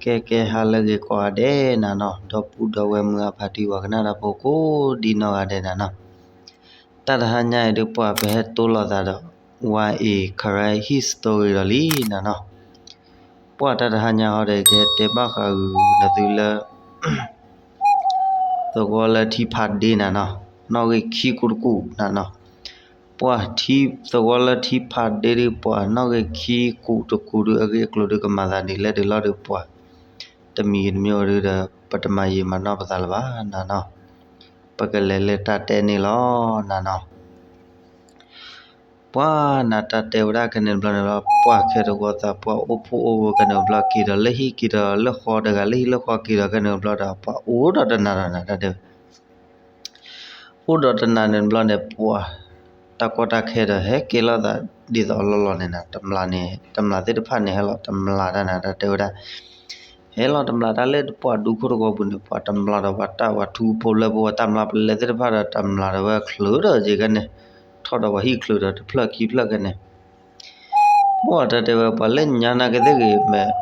ကဲကဲ ဟါလၢအဂ့ၤကိးဂၤဒဲးနၤနီၤ, ဒီပုၢ်ဒီဝဲၢ်မုၢ်အဖါတံၢ် ပှၤကနၣ်တၢ်ဖိကိးဒ်နီၢ်ဂၤဒဲးနၤနီၤ. တၢ်တဟါညါအံၤဒုး ပှၤပဟဲတိလိာ်သးဒီး ဝါအံၤ Karen History ဒီးလံနၤနီၤ. ပှၤတၢ်တဟါညါဟီဒီး ကဟဲတဲဘၣ်ဃးဂုာ်နသုလၢ သဝီလၢထံဖးဒ့နၤနီၤ, နီၣ်ဂံၢ်ခံကူးတကူးနၤနီၤ. ပှၤထံ သဝီလၢထံဖးဒ့ဒုး ပှၤနီၣ်ဂံၢ်ခံကူးတကူးဒုး အဂ့ၢ်အကျိၤဒုး ကမၤသးဒ်လဲၣ်ဒ်လဲၣ်ဒီး ပှၤတမံၤတမံၤဒုးဒီး ပတမၤယံာ်မၤနီၢ်ပသးလၢၤဘၣ်နၤနီၤ. ပကလဲၤလၢတၢ်တဲန့ၣ်လီၤနၤနီၤ. ပှၤနၤတၢ်တဲဝဲဒၣ်ခဲန့ၣ်တဘျီန့ၣ်လီၤ, ပှၤခဲတဂီၤသးပှၢ်အိၣ်ဖှိၣ်အိၣ်ရိၤခဲန့ၣ်တဘျီ က့ၤဒီးလၢဟံၣ်က့ၤဒီးလၢဃီတဂၤ လၢဟံၣ်လၢဃီက့ၤဒီးခဲန့ၣ်တဘျီဒီး ပှၤအိၣ်ဒီးတနၤဒီးနၤတၢ်တဲဝဲ အိၣ်ဒီးတနၤန့ၣ်တဘျီန့ၣ် ပှၤတၢ်ကီတၢ်ခဲဒီး ဟဲကဲလိာ်သးဒ်သိးအလီၢ်လီၢ်န့ၣ်နၤ, တမျးန့ၣ် တမျးသ့ၣ်တဖၣ်န့ၣ် ဟဲလီၤတမျးတၢ်နၤ တၢ်တဲဝဲဒၣ်, ဟဲလီၤတမျးတၢ်လၢပှၤဒူခိၣ်တဂီၤပူၤန့ၣ် ပှၤတမျးဒီးပှၤတၢ် ပှၤထူဖိလၢဖိ ပှၤတၢ်မျးပလဲသ့ၣ်တဖၣ်ဒီး တမျးဒီးဝဲချုးဒီးယဲၢ်ကဲန့ၣ်, ထီၣ်ဒီးပှၤဟံၣ်ချုးဒီးတဖျၢၣ်ခံဖျၢၣ်ကဲန့ၣ် ပှၤတၢ်တဲဝဲ ပှၤလၢညါနာ်က့သ့ၣ်ဂ့ၤ မ့ၢ်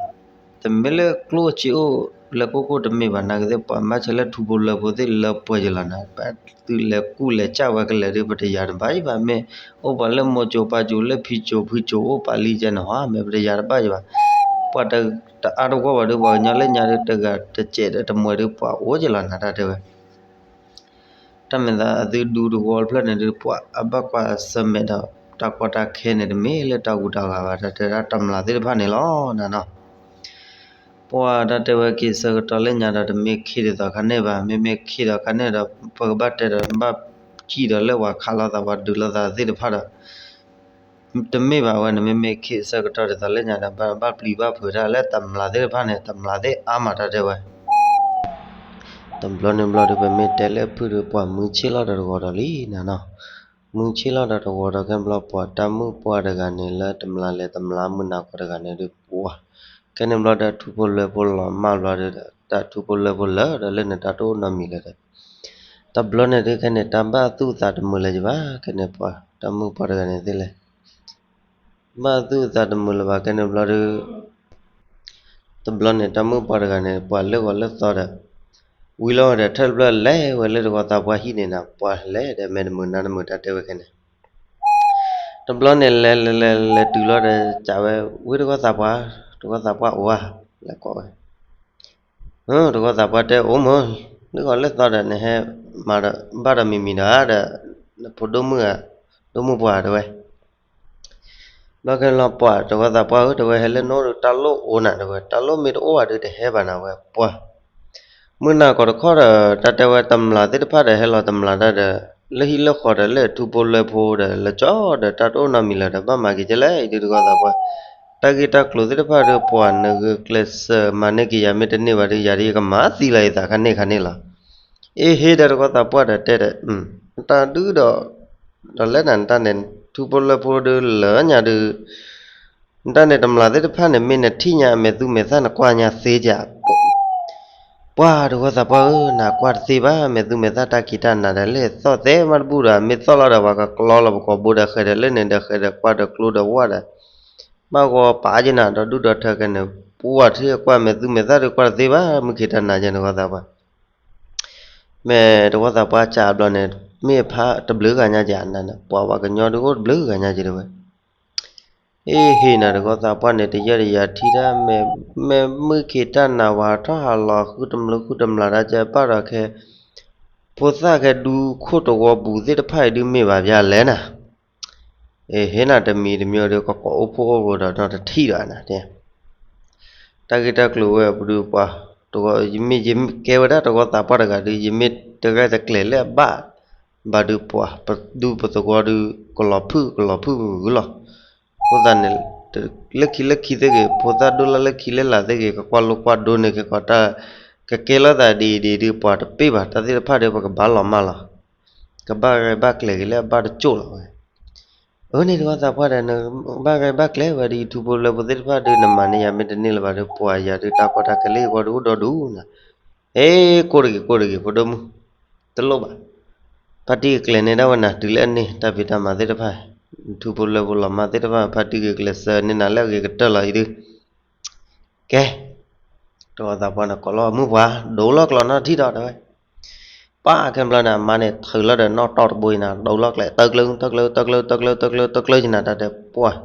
တမ့ၢ်လၢကျိၣ်စ့အိၣ်လၢကိၣ်ကိၣ်တမ့ၢ်ဘၣ် နာ်က့သ့ၣ် ပှၤမၤဆဲးလၢထူဖိလၢဖိသ့ၣ်လၢပှဲၤယလီၤနၤ, သုလဲၤကူၣ်လဲၤကၢ်ဝဲကလဲၤဒုး ပတယၤတဘၣ်ယဘၣ်, မ့ၢ်အိၣ်ပှၤလၢမိၤစိၤပၢ်စိၤလၢဖံစိၤဖုစိၤအိၣ်ပာ်လံကဲန့ၣ်ဟီ မ့ၢ်ပတယၤတဘၣ်ယဘၣ်, ပှၤတအါတဂီၢ်ဘၣ်ဒုး ပှၤကညီလၢညါဒုး တဂၤတစဲးဒီးတမှဲၤဒုး ပှၤအိၣ်ကလီၤနၤ တၢ်တဲဝဲ တၢ်မ့ၢ်သးအသုဒူတဝီတဖျၢၣ်န့ၣ်ဒုး ပှၤအဘၣ်ကွၢ်ဆၢၣ်မဲာ်ဒီး တၢ်ကီတၢ်ခဲန့ၣ် တမ့ၢ်လၢတၢ်ဂူၤတၢ်ဂၤဘၣ် တၢ်တဲဒၣ်တမျးသ့ၣ်တဖၣ်န့ၣ်လီၤနၤနီၤ. ပှၤတၢ်တဲဝဲက့ၤဆၢကတီၢ်လၢညါဒီး တမ့ၢ်ခ့ဒ်သိးခါန့ၣ်ဘၣ်, မ့မ့ၢ်ခ့ဒီးခါန့ၣ်ဒီး ပကဘၣ်တဲဒီး ဘၣ်စံၣ်ဒီးလၢပှၤခးလိာ်သး ပှၤဒုးလိာ်သးသ့ၣ်တဖၣ်ဒီး တမ့ၢ်ဘၣ်ဝဲန့ၣ် မ့မ့ၢ်ခ့အဆၢကတီၢ်ဒ်သိးလၢညါဒီး ဘၣ်ပျံၤဘၣ်ဖုးတၢ်လၢတမျးသ့ၣ်တဖၣ်န့ၣ် တမျးသ့ၣ်အါမး တၢ်တဲဝဲ တဘျီန့ၣ်ဘျီဒီး ပမ့ၢ်တဲလၢဖုၣ်ဒီး ပှၤမုၢ်ဆ့ၣ်လီၤဒီးတဂီၤဒီးလံနၤနီၤ. မုၢ်ဆ့ၣ်လီၤဒီးတဂီၤဒီး ခဲန့ၣ်ဘျီ ပှၤတၢ်မုၣ်ပှၢ်တဂၤန့ၣ် လၢတမျးလဲၤတမျးမုၢ်နၤခီတဂၤန့ၣ်ဒုး ပှၤ ခဲန့ၣ်ဘျီဒီး ထူဖိလၢဖိလီၤမၢ်ဘျီဒီး တၢ်ထူဖိလၢဖိလၢာ်ဒီး လၢန့ၣ်တၢ်တအိၣ်နီတမံၤလၢၤဒီး တဘျီန့ၣ်ဒုး ခဲန့ၣ် တၢ်ဘၣ်သူၣ်သးတမုာ်လၢၤယဘၣ်, ခဲန့ၣ် ပှၤတၢ်မုၣ်ပှၢ်တဂၤန့ၣ်သ့ၣ်လဲၣ် ဘၣ်သူၣ်သးတမုာ်လၢၤဘၣ် ခဲန့ၣ်ဘျီဒီး တဘျီန့ၣ် တၢ်မုၣ်ပှၢ်တဂၤန့ၣ် ပှၤလၢဂီၤလၢသီဒီး ဝံၤလီၤဝဲဒီး ထၢၣ်တဖျၢၣ်လဲၤဝဲလၢတဂီၤသးပှၢ်ဟံၣ်န့ၣ်နၤ, ပှၤလဲၤဒီးမဲာ်တမုာ်နါတမုာ် တၢ်တဲဝဲခဲန့ၣ် တဘျီန့ၣ် လဲၤလဲၤလဲၤလဲၤတုၤလီၤဒီး စံးဝဲ ဝ့ၢ်တဂီၤသးပှၢ်, တဂီၤသးပှၢ်အိၣ်ဧါ, လဲၤကိးဝဲ တဂီၤသးပှၢ်တဲ အိၣ်မၢ, လၢဂီၤလၢသီဒီး နဟဲမၤဒီး ဘၣ်ဒီးမံၤမံၤဒီးဒီး နဖိဒိၣ်မုၣ်ဧါ, ဒိၣ်မုၣ်ပှၢ်တဲဝဲ ဘျီခဲန့ၣ်လီၤ ပှၤတဂီၤသးပှၢ်ဧၢ တဲဝဲ ဟဲလၢနအိၣ်ဒီး တၢ်လိၣ်အိၣ်နၤ တဲဝဲ, တၢ်လိၣ်မ့ၢ်တအိၣ်ဘၣ်ဒီး တဟဲဘၣ်နၤဝဲ ပှၤ မုၢ်နၤကီးတခီဒီး တၢ်တဲဝဲ တမျးသ့ၣ်တဖၣ်ဒီး ဟဲလီၤတမျးတၢ်ဒီး လၢဟံၣ်လၢဃီဒီး လၢထူဖိလၢဖိဒီး လၢကၠီဒီး တၢ်တအိၣ်နီတမံၤလၢၤဒီး ဘၣ်မၤက့ၤကလဲၣ် အံၤဒုးတဂီၤသးပှၢ်, တၢ်ဂ့ၢ်တၢ်ကျိၤသ့ၣ်တဖၣ်ဒီး ပှၤနဂုာ်ကျဲးစၢးမၤန့ၢ်က့ၤယၤ မ့ၢ်တန့ၢ်ဘၣ်ဒီး ယၤဒီးယကမၤသံလီၤယသးခါန့ၣ်ခါန့ၣ်လီၤ. အ့ ဟ့ဒီးတဂီၤသးပှၢ်ဒီးတဲဒီး တၢ်ဒုးဒီး ဒီးလဲၣ်နၤ နတၢ်န့ၣ် ထူဖိလၢဖိဒုးလၢညါဒုး နတၢ်န့ၣ် တမျးသ့ၣ်တဖၣ်န့ၣ် မ့ၢ်နထံၣ်ညါအမဲာ်သူမဲာ်သၣ် နကွၢ်ညါသ့ဧါ. ပှၤတဂီၤသးပှၢ်ဧၢ နကွၢ်တသ့ဘၣ် မဲာ်သူမဲာ်သၣ်တၢ်ကံးတၢ်နၤဒီး လဲၤသီၣ်သဲမးတဘူၣ်ဒီး မ့ၢ်သီၣ်လီၤဒီး ပှၤကကျီလီၤပကိာ်ဘိဒီး ဃဲၤဒီးလၢန့ၣ်ဒီး ဃဲၤဒီးကွၢ်ဒီးကျိဒီးဝၣ်ဒီး ဘၣ်ဂီၤပာ်က့ၤနၤဒီးဒူၣ်ဒီးထၢကဲန့ၣ် ပှၤထံၣ်ကွၢ်မဲာ်သူမဲာ်သၣ်ဒီး ကွၢ်တသ့ဘၣ် မုၢ်ခ့တၢ်နၤကဲ တဂီၤသးပှၢ် မ့ၢ်တဂီၤသးပှၢ်စံးဘျီန့ၣ် မ့ၢ်ဖးတဘျုးဂၤညါကဲ န ပှၤပှၤကညီဒုးအိၣ်တဘျုးဂၤညါကဲတဲဝဲ အ့ ဟ့ၣ်နၤတဂီၤသးပှၢ်န့ၣ် တယၢ်တယၤထံၣ်တၢ် မ့ၢ်မုၢ်ခ့တၢ်နၤ ပှၤထီၣ်ဟးလီၤဃုတမျုးဃုတမျးတၢ်ကဲ ဘၣ်ဒီးခဲ ဖိသၣ်ခဲဒူခိၣ်တဝီပူၤသ့ၣ်တဖၣ်အံၤဒုးမ့ၢ်ဘၣ်ပျၢ်လဲၣ်နၤ အ့ ဟ့ၣ်နၤတမံၤတမံၤဒီး ကကိးအိၣ်ဖှိၣ်အိၣ်ရိၤဒီး နီတထံၣ်ဒီးနၤတဲ တၢ်ဂ့ၢ်တၢ်ကျိၤဝဲပဒုးပှၤ တဂီၤ ယမ့ၢ်ယကဲဝဲဒၣ်တဂီၤသးပှၢ်တဂၤဒီး ယမ့ၢ်တဂၤတကျဲၤလၢအဘၣ် ဘၣ်ဒုးပှၤ ပဒူပသဝီဒုး ကလီၤဖုၣ်ကလီၤဖုၣ်ပဂုၤလီၤ. အဃိသတးန့ၣ် လၢခံလၢခံသ့ၣ်ဂ့ၤ ဖိသၣ်ဒိၣ်လၢလၢခံလၢလာ်သ့ၣ်ဂ့ၤ ကကွၢ်လိကွၢ်ဒိန့ၣ်က့ၤကီးတၢ် ကကဲလိာ်သးဒ်အံၤဒ်အံၤဒုး ပှၤတပ့ၢ်ဘၣ် တၢ်သ့ၣ်တဖၣ်ဒီး ပကဘၣ်လီၤမၢ်လီၤ. ကဘၣ်ဂဲၤဘၣ်ကျဲၤက့ၤလၢအဘၣ်တကၠိၣ်လီၤဝဲ အၢန့ၣ်တဂီၤသးပှၢ်ဒီး နဘၣ်ဂဲၤဘၣ်ကျဲၤဝဲဒ်အံၤ ထူဖိလၢဖိသ့ၣ်တဖၣ်ဒုး နမၤန့ၢ်ယၤမ့ၢ်တန့ၢ်လၢၤဘၣ်ဒီး ပှၤယၤဒုးတၢ်ကီတၢ်ခဲလၢယဂီၢ်ဒုးအိၣ်ဒီဒူၣ်နၤ အ့ ကိၢ်တဂ့ၤ ကိၢ်တဂ့ၤ ဖိဒိၣ်မုၣ် တလိၣ်ဘၣ်. ဖါတံၢ်ကကျဲၤန့ၢ်ဒၣ်ဝဲနၤတုၤလၢအန့ၣ် တၢ်ဖံးတၢ်မၤသ့ၣ်တဖၣ် ထူဖိလၢဖိလီၤမၢ်သ့ၣ်တဖၣ် ဖါတံၢ်ကကျဲၤစၢၤန့ၢ်နၤလၢအဂ့ၤကတၢၢ်လီၤအံၤဒုး ကဲ တဂီၤသးပှၢ်န့ၣ်ကိးလီၤမုၢ်ပှၢ် ဒိလီၤကျိးနီၣ်ထံၣ်ဒီးတဲဝဲ, ပှၤခဲဘျီန့ၣ် အမါန့ၣ်ထုးလီၤဒီးနီၣ်တီၢ်တဘိအံၤနၤ ဒိလီၤကျဲ တၢကျၢ တၢကျၢ တၢကျၢ တၢကျၢ တၢကျၢ တၢကျၢ ယနၤတၢ်ဒီးပှၢ်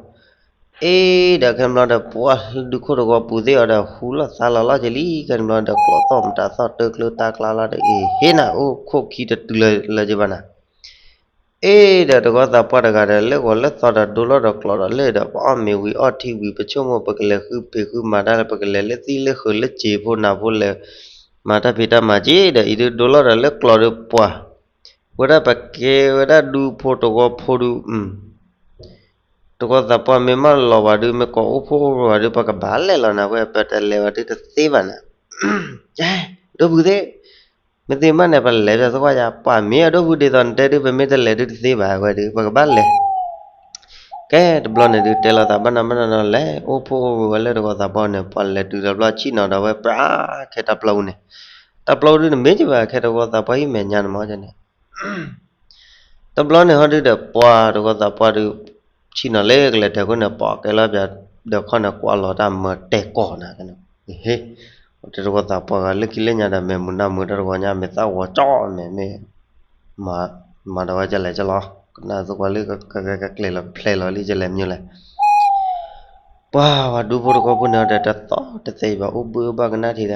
အ့ဒီးခဲဘျီဒီး ပှၢ်ဒူခိၣ်တဂီၤပူၤသ့ၣ်အီၤဒီး ဟူလီၤသါလီၤလီၤက့ၤလံ ခဲဘျီဒီး ကျိးသီၣ်မတၤသီၣ် တၢကျၢတၢကျါလီၤဒီး အ့ဟ့နၤ အိၣ်ခိၣ်ခံတတုၤလၢၤက့ၤဘၣ်နၤ အ့ဒီးတဂီၤသးပှၢ်တဂၤဒီး လၢဂီၤလၢသီဒီး ဒိလီၤဒီးကျိးဒီးလၢဒီး ပအီၣ်မ့ၤဝံၤအီထံဝံၤ ပဆိကမိၣ် ပကလဲၤဃုဖံးဃုမၤတၢ်လၢ ပကလဲၤလၢသံလၢဃုာ်လၢစံာ်ဖိနၢ်ဖိလဲၤ မၤတၢ်ဖံးတၢ်မၤက့ၤဒီး အံၤဒုးဒိလီၤဒီးလၢကျိးဒုးပှၢ် ဝဲဒၣ်ပကဲဝဲဒၣ်ဒူဖိတဂီၤဖိဒုး တဂီၤသးပှၢ်မ့ၢ်မၢလီၤဝဲဒုး မ့ၢ်ကိးအိၣ်ဖှိၣ်အိၣ်ရိၤဝဲဒုး ပကဘၣ်လဲၤလီၤနၤ ဝဲပတလဲၤဝဲဒုးတသ့ဘၣ်နၤ, ဒိၣ်ဖုသ့ၣ်, မ့ၢ်သ့မးန့ၣ် ပလဲၤပၠးသကွၢ်ယၤ ပှၤမ့ၢ်အဒိၣ်ဖုဒ်သိးနတဲဒုး ပမ့ၢ်တလဲၤဒုးတသ့ဘၣ်ဝဲဒုး ပကဘၣ်လဲၤ ကဲတဘျီန့ၣ်ဒုး တဲလီၤသးဘၣ်နီၤဘၣ်နီၤနီၤလဲၤ အိၣ်ဖှိၣ်အိၣ်ရိၤဝဲလၢတဂီၤသးပှၢ်န့ၣ် ပှၤလဲၤတုၤဒီးဘျီဆံၣ်နီၤဒီးဝဲပြးခဲတၢ်ပျီအူန့ၣ်, တၢ်ပျီအူဒုးနမ့ၢ်က့ၤဘၣ်ခဲတဂီၤသးပှၢ်ဟံၣ်မဲာ်ညါန့ၣ်မ့ၢ်န့ၣ် တဘျီန့ၣ်ဟီဒုးဒီး ပှၤတဂီၤသးပှၢ်ဒုး ဆံၣ်နီၤလၢကလဲၤတဲာ်ခိၣ်န့ၣ် ပိာ်ကဲလီၤပၠးဒီးခီၣ်န့ၣ် ကွၢ်လီၤတၢ်မၢတဲာ်ကီၢ်နၤ, ဟ့, တဂီၤသးပှၢ်ဂၤလၢခံလၢညါဒီး မဲာ်မုာ်နၢ်မုာ်တၢ်တဂီၤညါ မ့ၢ်သၣ်ဝီကၠီၣ်မဲာ်မ့ၢ် မၤဒီးဝဲကလဲၤကလီၤ, ကနၣ်သကွၢ်လၢကကျဲၤလီၤကဖျဲလီၤလံ ကလဲၤမညိလဲၣ်, ပှၤဝဲဒူဖိတဂီၤဖိန့ၣ်ဒီး တသီၣ်တသဲဘၣ် အိၣ်ဘှံးအိၣ်ဘၣ်ကနၣ်ထံဒီး,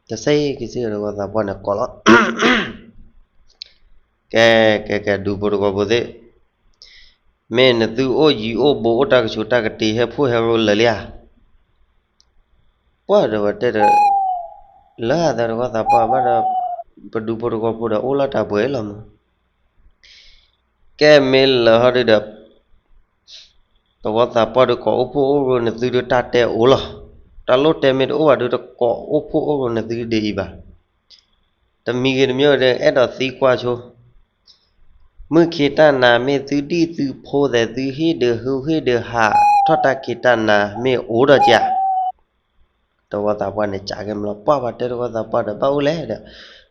တစဲးက့ၤစ့ၢ်ကီးတဂီၤသးပှၢ်န့ၣ်ကိးလီၤ ကဲ ကဲ ကဲ ဒူဖိတဂီၤဖိသ့ၣ်, မ့ၢ်နသုအိၣ်ယံၤအိၣ်ဘူးအိၣ်တၢ်ကဆူးတၢ်ကတ့ၤ ဟဲဖှိၣ်ဟဲရိလၢာ်လံဧါ, ပှၢ်ဒီးဝဲတဲဒီး, လၢအသးတဂီၤသးပှၢ်ဘၣ်ဒီး, ပဒူဖိတဂီၤဖိဒီး အိၣ်လၢတၢ်ပှဲၤလီၤမး ကဲမ့ၢ်လၢာ်ဟီဒုးဒီး, တဂီၤသးပှၢ်ဒုးကိးအိၣ်ဖှိၣ်အိၣ်ရိၤနသုဒုးတၢ်တဲအိၣ်လီၤ, တၢ်လိၣ်တဲမ့ၢ်တအိၣ်ဘၣ်ဒုးတကိးအိၣ်ဖှိၣ်အိၣ်ရိၤနသုဒ်အံၤဘၣ်, တမံၤဂ့ၤတမံၤဂ့ၤဒီး အဲၣ်ဒိးသံကွၢ်ဆိ မုၢ်ခ့တၢ်နၤမ့ၢ်သုဒံၣ်သုဖိသဲး သုဟ့ၣ်ဒုးဟုဟ့ၣ်ဒုးဟးထီၣ်တၢ်ခ့တၢ်နၤမ့ၢ်အိၣ်ဒီးကဧါ, တဂီၤသးပှၢ်န့ၣ် ကးကဲမလီၤ ပှၢ်ပှၤတဲတဂီၤသးပှၢ်ဒီး ဘၣ်အိၣ်လဲၣ်ဒီး,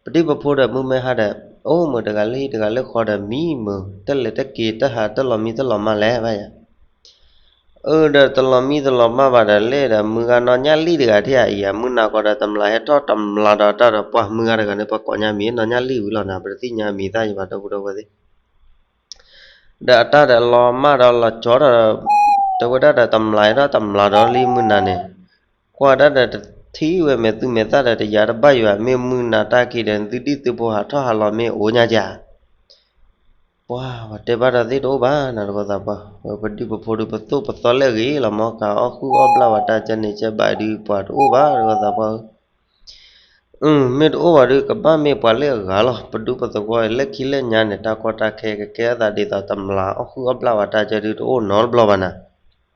ပဒံၣ်ပဖိဒီးမုၢ်မ့ၢ်ဟါဒီး, အိၣ်မုာ်တဂၤလၢဟံၣ်တဂၤလၢဃီဒီး မံမုာ် တလဲၤတက့ၤတဟးတလီၤမံတလီၤမၢ်လဲၣ်ဘၣ်ယၤ အၢ ဒီးတလီၤမံတလီၤမၢ်ဘၣ်ဒီးလဲၣ်ဒီး မုၢ်ဂၤနီၢ်ညၣ်လံၣ်တဂၤထံၣ်ဧါအံၤ မုၢ်နၤဃီဒီးတမျးဟဲထီၣ်တမျးဒီးတၢ်ဒီး ပှၢ်မုၢ်ဂၤတဂၤန့ၣ် ပှၤကိးညါမံၤနီၢ်ညၣ်လံၣ်ဝံၤလီၤနၤ ပတသ့ၣ်ညါမံၤသၣ်ယဘၣ်ဒီပုၢ်ဒီဝဲၢ်သ့ၣ်, ဒီးအတၢ်ဒီးလီၤမၢ်ဒီးလီၤကၠီဒီး, တဲဝဲဒၣ်ဒီးတမျးဟဲထီၣ်တမျးဒီးလံမုၢ်နၤန့ၣ်, ကွၢ်ဒၣ်ဒီးတထံၣ်ဝဲမဲာ်သူမဲာ်သၣ်ဒီးတယၤတဘၣ်ယၤ မ့ၢ်မုၢ်နၤတၢ်ခံဒီး သုဒံၣ်သုဖိဟးထီၣ်ဟးလီၤမ့ၢ်အိၣ်ညါကဧါ ပှၤ ပှၤတဲဘၣ်ဒီးသ့ၣ်တအိၣ်ဘၣ်နၤတဂီၤသးပှၢ်, ပဒံၣ်ပဖိဒုးပသိၣ်ပသီလဲၣ်ဂ့ၤလီၤမၢ် ကးအီၣ်ဃုအီၣ်ဘျၣ်ဝဲတၢ်ကဲန့ၣ်ကဲဘၣ်ဒုး ပှၤတအိၣ်ဘၣ်တဂီၤသးပှၢ်ဧၢ, မ့ၢ်တအိၣ်ဘၣ်ဒုး ကဘၣ်မ့ၢ်ပှၤလၢအဂၤလီၤ ပဒူပသဝီလၢခံလၢညါန့ၣ် တၢ်ကီတၢ်ခဲကကဲအသးဒ်သိးတမျးအီၣ်ဃုအီၣ်ဘျၣ်ဝဲတၢ်ကဲဒုး တအိၣ်နီတဘျီဘၣ်နၤ တမံၤ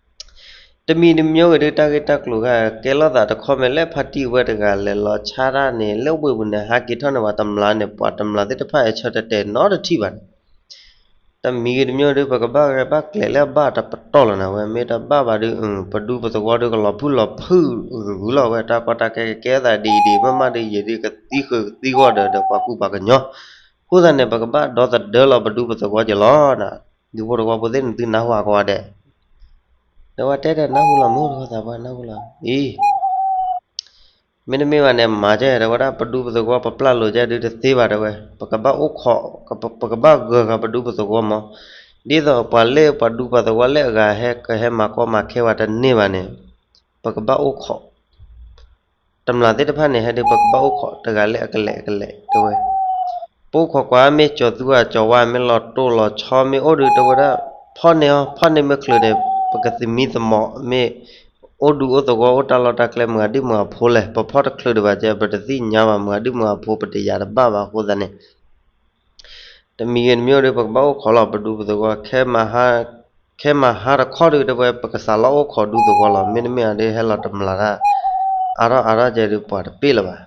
တမံၤဂ့ၤဒုး တၢ်ဂ့ၢ်တၢ်ကျိၤဂၤ ကဲလိာ်သးတခီမဲာ်လၢဖါတံၢ်ဝဲတဂၤ လဲၤလီၤဆါတၢ်န့ၣ် လၢဝ့ၢ်ပူၤန့ၣ် ဟးက့ၤထီၣ်န့ၢ်ဝဲတမျးန့ၣ် ပှၤတမျးသ့ၣ်တဖၣ် အဆၢတဲာ်တဲာ်နီတထံၣ်ဘၣ်န့ၣ်, တမံၤဂ့ၤတမံၤဒုး ပကဘၣ်ဂဲၤဘၣ်ကျဲၤလၢအဘၣ်တပတီၢ်လီၤနၤဝဲ မ့ၢ်တဘၣ်ဘၣ်ဒုး ပဒူပသဝီဒုး ကလီၤဖုၣ်လီၤဖုၣ်ဂုၤဂုၤလီၤဝဲ တၢ်ကီတၢ်ခဲကကဲအသးဒ်အံၤဒ်အံၤ မ့ၢ်မးဒုး ယံာ်ဒုးကသံဃုာ်ကသံဂီၢ်ဒီး ဒီးပှၤကူပှၤကညီ, အဃိသတးန့ၣ် ပကဘၣ်ဒီသဒၢလီၤပဒူပသဝီက့ၤလီၤ ဒူဖိတဝီဖိသ့ၣ်န့ၣ် သုနၢ်ဟူဟးကဝါဒဲး, ဒီးဝဲတဲဒီးနၢ်ဟူလီၤမုၢ်တဂီၤသးပှၢ်နၢ်ဟူလီၤ အံၤ, မ့တမ့ၢ်ဘၣ်န့ၣ် မၤကဲ တဲဝဲဒၣ် ပဒူပသဝီပပျၢ်လိာ်ကဲဒုးတသ့ဘၣ် တဲဝဲ, ပကဘၣ်အိၣ်ခိး, ပကဘၣ်ဂၢၢ်ဃာ်ပဒူပသဝီမး, ဒ်သိးပှၤလၢပှၤဒူပှၤသဝီလၢအဂၤဟဲကဟဲမၤကီမၤခဲဝဲတန့ၢ်ဘၣ်န့ၣ်, ပကဘၣ်အိၣ်ခိး တမျးသ့ၣ်တဖၣ်န့ၣ် ဟဲဒုး ပကဘၣ်အိၣ်ခိးတဂၤလၢအကလဲာ်အကလဲာ် တဲဝဲ, ပအိၣ်ခိးကွၢ် မ့ၢ်ကၠီၤသူအကၠီၤဝါ မ့ၢ်လီၤတိၢ်လီၤဆီ မ့ၢ်အိၣ်ဒုး တဲဝဲဒၣ်, ဖီၣ်န့ၢ်အီၤ ဖီၣ်န့ၢ်မ့ၢ်ချုးန့ၣ် ပကသမံသမိး မ့ၢ်အိၣ်ဒူအိၣ်သဝီ အိၣ်တၢ်လီၢ်တၢ်ကျဲ မုၢ်ဂၤဒုၣ်မုၢ်ဂၤဖိလဲၣ်, ပဖီၣ်တချုးဒံးဘၣ်ကဲ ပတသ့ၣ်ညါဘၣ် မုၢ်ဂၤဒုၣ်မုၢ်ဂၤဖိ ပတယၤတဘၣ်ဘၣ်အဃိသတးန့ၣ် တမံၤဂ့ၤတမံၤဒုး ပကဘၣ်အိၣ်ခိးလီၤ ပဒူပသဝီ, ခဲမုၢ်ဟါတခီဒုး တဲဝဲ ပကစးလီၤအိၣ်ခိးဒူသဝီလီၤ, မ့တမ့ၢ်အဒုး ဟဲလီၤတမျးတၢ် အါထီၣ်အါထီၣ်ကဲဒုး ပှၤတပ့ၢ်လၢၤဘၣ်.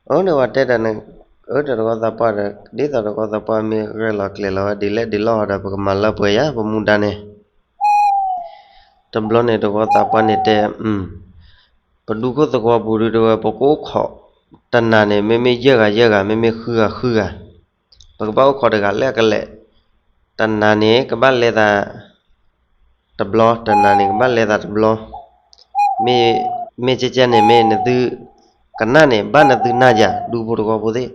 အၢ ဒီးဝဲတဲတၢ်န့ၣ်, အၢ ဒီးတဂီၤသးပှၢ်ဒီး ဒ်သိးတဂီၤသးပှၢ်မ့ၢ်ရဲၣ်လီၤကျဲၤလီၤဝဲ ဒ်လဲၣ်ဒ်လဲၣ်ဟီဒီး ပကမၤလၢပှဲၤယၤ ပမူဒါန့ၣ် တဘျီန့ၣ် တဂီၤသးပှၢ်န့ၣ်တဲ, ပဒူခိၣ်သဝီပူၤဒုး တဲဝဲ ပကအိၣ်ခိး တနၤန့ၣ် မ့မ့ၢ်ယဲၢ်ဂၤယဲၢ်ဂၤ မ့မ့ၢ်ဃုဂၤဃုဂၤ, ပကဘၣ်အိၣ်ခိးတဂၤလၢအကလဲာ်, တနၤန့ၣ် ကဘၣ်လဲၤသး တဘျီ, တနၤန့ၣ် ကဘၣ်လဲၤသးတဘျီ, မ့ၢ် မ့ၢ်ကဲကဲန့ၣ် မ့ၢ်နသုကနၣ်န့ၣ် ဘၣ်နသုနၢ်ယၤ ဒူဖိတဝီဖိသ့ၣ်.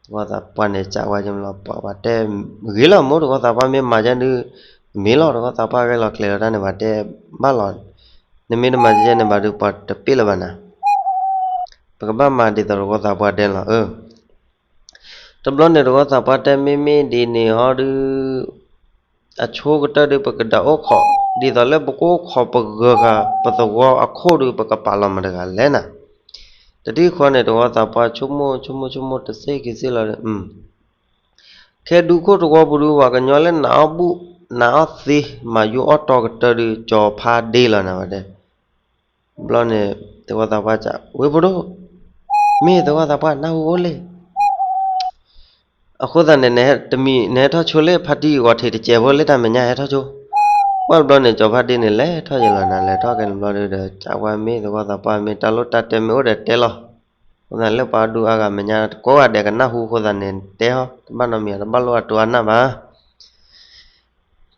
တဝီသးပှၢ်န့ၣ် စံးဝဲကလီၤ ပှၤတဲဂ့ၤလီၤ မိၢ်တဝီသးပှၢ် မ့ၢ်မၤကဲဒုး မ့ၢ်လီၤ တဝီသးပှၢ်ဂဲၤလီၤကျဲၤလီၤတၢ်န့ၣ် ပှၤတဲဘၣ်လီၤ. နမ့ၢ်တမၤကဲန့ၣ်ဘၣ်ဒုး ပှၤတပ့ၢ်လၢၤဘၣ်နၤ. ပကဘၣ်မၤဒ်သိးတဝီသးပှၢ်တဲန့ၣ်လီၤ. အၢ တဘျီန့ၣ်တဝီသးပှၢ်တဲ မ့မ့ၢ်ဒ်န့ၣ်ဟီဒုး အဆိကတၢၢ်ဒုး ပကဒၣ်အိၣ်ခိး ဒ်သိးလၢပကအိၣ်ခိးပဂၢၤဂၤ ပသဝီအခိၣ်ဒုး ပကပာ်လီၤမတၤတဂၤလဲၣ်နၤ. တထံၣ်ဃီန့ၣ် တဝီသးပှၢ်ဆိကမိၣ် ဆိကမိၣ် ဆိကမိၣ်တစဲးခံစ့လီၤဒီး ခဲဒူခိၣ်တဝီပူၤဒုး ပှၤကညီလၢနးအီၣ်ဘူၣ် နးအီၣ်သ့ မၤယူအီၣ်တီကတၢၢ်ဒုး ကၠီၤဖါဒ့လီၤနၤဝဲတဲ. ဘျီန့ၣ် တဝီသးပှၢ်စံး ဝ့ၢ်ဖိဒိၣ် မ့ၢ်တဝီသးပှၢ် နၢ်ဟူအိၣ်လံ. အဃိသတးန့ၣ် နဟဲတမံၤ နဟဲထီၣ်ဆိလၢဖါတံၢ်ဂီၤထံးတစဲးဖိလၢတၢ်မဲာ်ညါ ဟဲထီၣ်ဆိ. ပှၢ်တဘျီန့ၣ် ကၠီၤဖါဒ့န့ၣ် လဲၤထီၣ်ယလီၤနၤ လဲၤထီၣ်ကဲန့ၣ်ဘျီဒုးဒီး စံးဝဲမ့ၢ်တဝီသးပှၢ် မ့ၢ်တၢ်လိၣ်တၢ်တဲမ့ၢ်အိၣ်ဒီးတဲလီၤ. အဃိသတးလၢပှၤဒူအါဂၤမဲာ်ညါ ကိးဂၤဒဲးကနၢ်ဟူအဃိသတးန့ၣ် တဲဟီ တဘၣ်နီတမံၤ တဘၣ်လိၣ်အတိၤအနၢ်ဘၣ်.